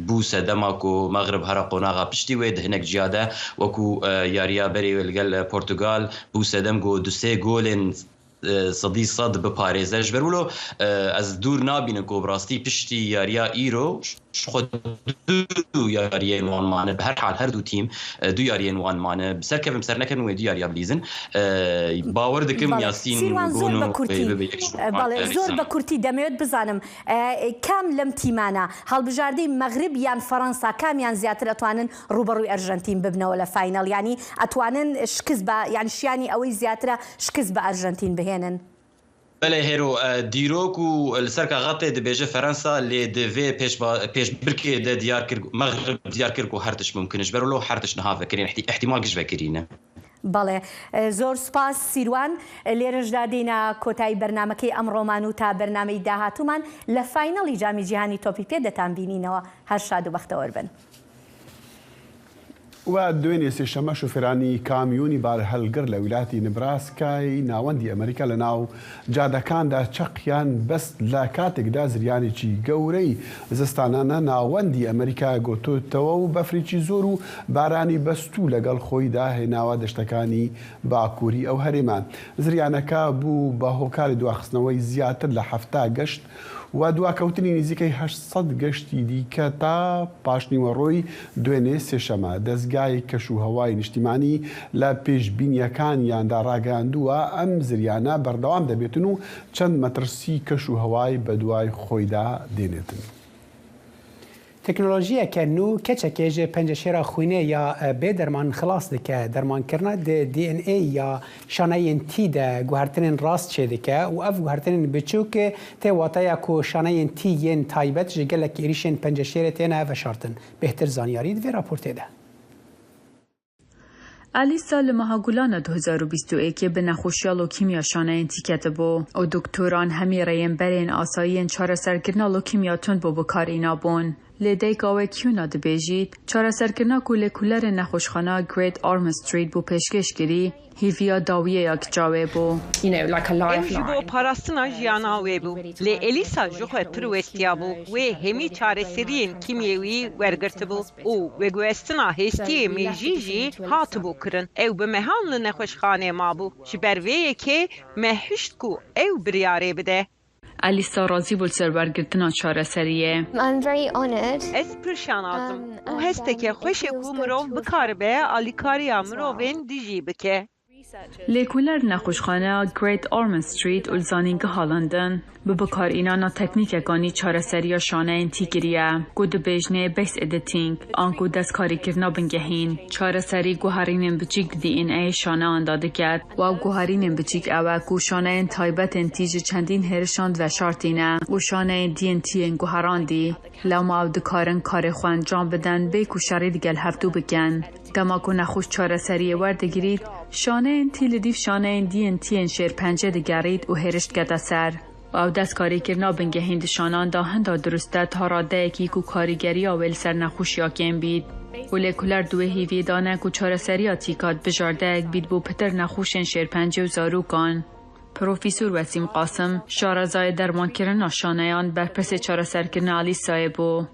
bû sedema ku Mexrib here qonaxa piştî wê di hinek cîha de wekû yariya berê wê li gel Portugal bû sedem ku du sê golên 100% biparêze. Ji ber wilo ez dûr nabînim ku bi rastî piştî yariya îro ji xwe du yariyên wan mane. Bi her hal her du tîm du yariyên wan mane. Bi ser kevin bi ser nekevin wê du yariya bilîzin. Bawer dikim Belê. Yasîn Sîrwan zor Bono بە wê کورتی bibe yek ji wan بەڵێ زۆر بە yarîzanan. کورتی دەمەوێت بزانم کام لەم تیمانە هەڵبژاردەی مەغرب یان فەڕەنسا کامیان زیاتر ئەتوانن ڕووبەڕووی ئەرژەنتین ببنەوە لە فاینەڵ یانی ئەتوانن شکست بە یان شیانی ئەوەی زیاترە شکست بە ئەرژەنتین بهێنن؟ بەلێ هێرۆ، دیرۆک و li ser kaxetê dibêje Ferensa lê di vê pêşbirkê de diyar kir Mexrib diyar kir ku her tişt mumkin e ji ber wilo her tişt niha vekirîn îhtîmal giş vekirîne. بەڵێ زۆر سوپاس سیروان، لێرەشدا دێینە کۆتایی بەرنامەکەی ئەمڕۆمان و تا بەرنامەی داهاتوومان لە فاینەڵی جامی جیهانی تۆپی پێ دەتانبینینەوە، هەر شاد و بەختەوەر بن. و دوێنێ سێشەممە شوفێرانی کامیۆنی بارهەڵگر لە ویلایەتی نبراسکای ناوەندی ئەمریکا لە ناو جادەکاندا چەقیان بەست لە کاتێکدا زریانێکی گەورەی زستانانە ناوەندی ئەمریکا گۆتۆتەوە و بەفرێکی زۆر و بارانی بەستوو لەگەڵ خۆیدا هێناوە دەشتەکانی باکووری ئەو هەرێمە. زریانەکە بوو بە هۆکاری دواخستنەوەی زیاتر لە 70 گەشت و دواکەوتنی نزیکەی 800 گەشتی دیکە تا پاشنیوەڕۆی دوێنێ سێشەمە. دەزگای کەشوهەوای نیشتیمانی لە پێشبینییەکانیاندا ڕاگەیاندووە، ئەم زریانە بەردەوام دەبێتن و چەند مەترسی کەشوهەوای بەدوای خۆیدا دێنێتن. تەکنۆلۆژییەکە نوو کەچەکێ ژ پەنجەشێرا خوینێ یا بێ دەرمان خلاس دکە، دەرمانکردنا د DNA یا شانەیên T de guhertinên rast çêdike û ev guhertinên biçûk tê wateya ku şaneyên T yên taybet ji gelek êrîşên penceşêrê têne veşartin. Bêhtir zanyarî di vê raportê de. Elîsa li meha Gulana 2021 bi nexweşiya lokîmya şaneyên T ketibû û doktoran hemî rêyên berên asayî yên çareserkirina lokîmya tund bû bi kar înabûn. Lê dayika wê Kyuna dibêjît, çareserkirina ku lêkolerên nexweşxana Great Ormond Street bû pêşkêş kirî, hêviya dawiyê ya keça wê bû. Ew ji bo parastina jiyana wê bû. Lê Elîsa ji xwe pir westiya bû. Wê hemî çareseriyên kîmyewî wergirtibû û veguhestina hêstiyê mêjî jî hatibû kirin. Ew bi mehan li nexweşxanê mabû. Ji ber vê yekê me hişt ku ew biryarê bide. Elîsa razî bû li ser wergirtina çareseriyê. Ez pir şanaz im û hesteke xweş e ku mirov bikaribe alîkariya mirovên dijî bike. Lêkoler li nexweşxaneya Great Ormond Street û li Zanîngeha London bi bikaranîna teknîkekanî çareseriya şaneyên tî kiriye ku dibêjinê base editing anku destkarîkirina bingehîn. Çareserî guherînên biçîk di DNAyê şaneyan de diket û ew guherînên biçîk ew e ku şaneyên taybet ên tî ji çendîn hêrişan diveşartîne û şaneyên dî yên tî yên guherandî lewma ew dikarin karê xwe encam bidin bê ku şerî digel hevdu bikin. Dema ku nexweş çareseriyê werdigirît, şaneyên tî li dîv şaneyên dî yên tî yên şêrpence digerît û hêriş dikete ser. Û ew destkarîkirina bingehîn di şanan de hinda dirust e ta radeyekî ku karîgeriya wê li ser nexweşiya kêm bît. Û lêkoler di wê hêviyê de ne ku çareseriya tîkat bijardeyek bît bo pitir nexweşên şêrpencê û zarokan. Profîsor Wesîm Qasim, şarezayê dermankirina şaneyan, berpirsê çareserkirina Elîsayê bû.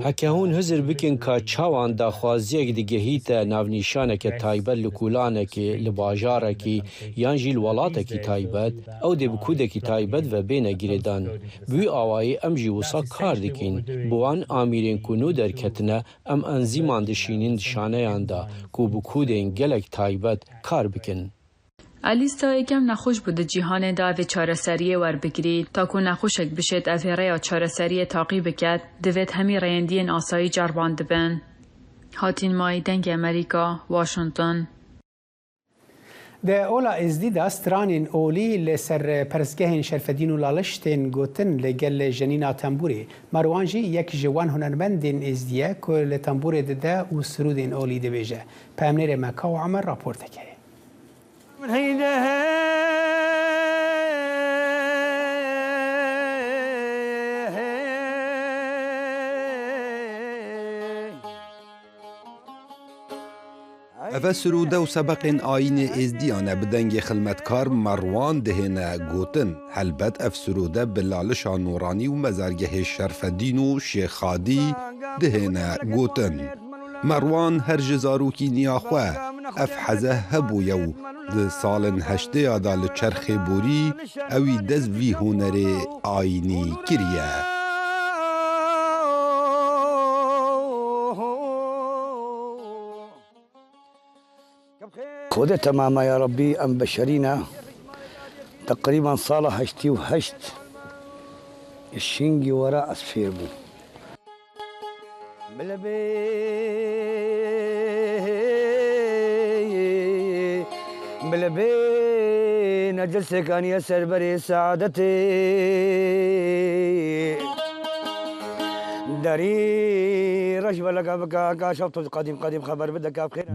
Heke hûn hizir bikin ka çawan daxwaziyek digehîte navnîşaneke taybet li kolanekê, li bajarekî yan jî li welatekî taybet, ew dê bi kodekî taybet ve bêne girêdan. Bi wî awayî em jî wisa kar dikîn. Bi wan amîrên ku nû derketine em enzîman dişînîn di şaneyan de ku bi kodên gelek taybet kar bikin. Elîsa yekem nexweş bû di cîhanê de evê çareseriyê werbigirî. Ta ku nexweşek bişêt evê rêya çareseriyê taqî biket, divêt hemî rêyendiyên asayî ceribandibin. Hatîn Mayî, Dengê Amerîka, Washington. Di ola Êzdî de stranên olî li ser perestgehên Şerfedîn û Laliş tên gotin li gel jenîna tembûrê. Merwan jî yek ji wan hunermendên Êzdî ye ku li tembûrê dide û sirûdên olî dibêje. Peyamnêrê me Kawa Omer raportek heye. Eve sirûde û sebeqên ayînê êzdiyan e bi dengê xilmetkar Merwan dihêne gotin. Helbet ev sirûde bi lalişa Noranî û mezargehê Şerfedîn û Şêxadî dihêne gotin. Merwan her ji zarokîniya xwe ev heze hebûye û di salên heştêya de li çerxê borî ewî dest vî hunerê ayînî kiriye. Xwedê temama ya Rabbî em beşerî ne teqrîben sala 88 ji şingî were ez fêr bûm.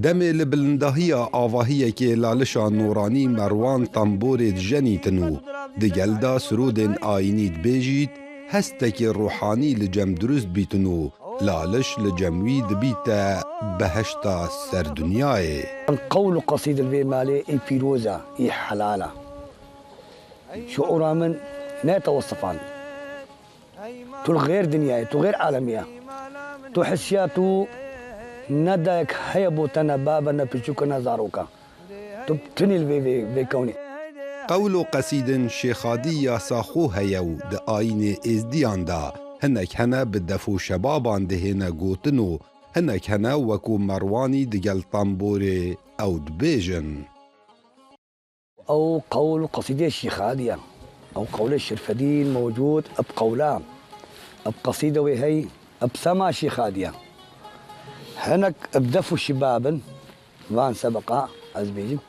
Demê li bilindahiya avahiyekê lalişa Noranî Merwan tamborê dijenîtin û digel da sirûdên ayînî dibêjît, hestekê ruhanî li cem dirust bîtin û laliş li cem wî dibîte beheşta ser dinyayê. Qewl û qesîd li vê malê ê pîroz e, ê helal e. Şuûra min neyê tewesifandin. Tu li xêr dinyayê, tu xêr alemê ye. Tu hisiya tu ne dayek heye bo te ne bab e ne piçûk e ne zarok e. Tu bi tenê li vê vê kewnê. Qewl û qesîdên Şêxadî yasa xwe heye û di ayînê êzdiyan de hinek hene bi def û şebaban dihêne gotin û hinek hene wekû Merwanî digel tamborê ew dibêjin. Ew qewl û qesîdeyê Şêxadî ye. Ew qewlê Şerfedîn mewcûd bi qewla, bi qesîde wê hey, bi sema Şêxadî ye. Hinek bi def û şibab in, van sebeqa ez bêjim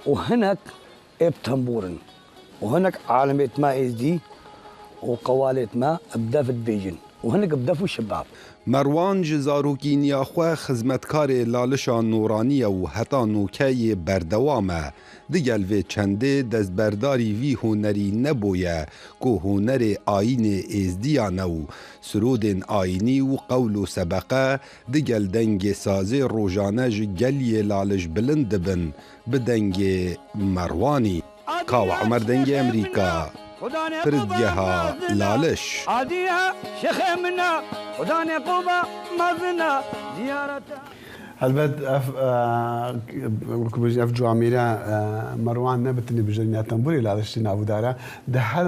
û hinek ê bi tembûr in û hinek alimêt me êzdî û qewalêt me bi def dibêjin û hinek bi def û şibab. Merwan ji zarokîniya xwe xizmetkarê Lalişa Noranî ye û heta noke yê berdewam e. Digel vê çendê destberdarî vî hunerî nebûye ku hunerê ayînê êzdiyan e û sirûdên ayînî û qewl û sebeqe Digel dengê sazê rojane ji geliyê Laliş bilind dibin bi dengê Merwanî. Kawa Omer Dengê Emrîka, Piridgeha Laliş. هەلبەت ئەف وەکو بژین ئەف جوامیرە مەروان نەبتنی بژەنیا تەمبوری لالشی ناودارە دە هەر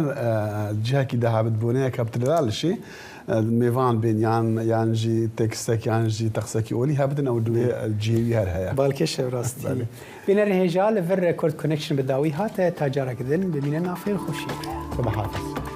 جهکی دەهابت بۆنەیە کە بتر لالشی مێوان بین یان یان ژی تێکستێک یان ژی تەقسێکی ئۆلی هەبتن ئەو دوێ جێوی هەر هەیە. باڵکێشە ڕاستی. بینەری هێژا لە ڤر کورد کۆنێکشن بە داوی هاتە تا جارەکە دن بمینە نافێر خۆشی. خدا حافظ.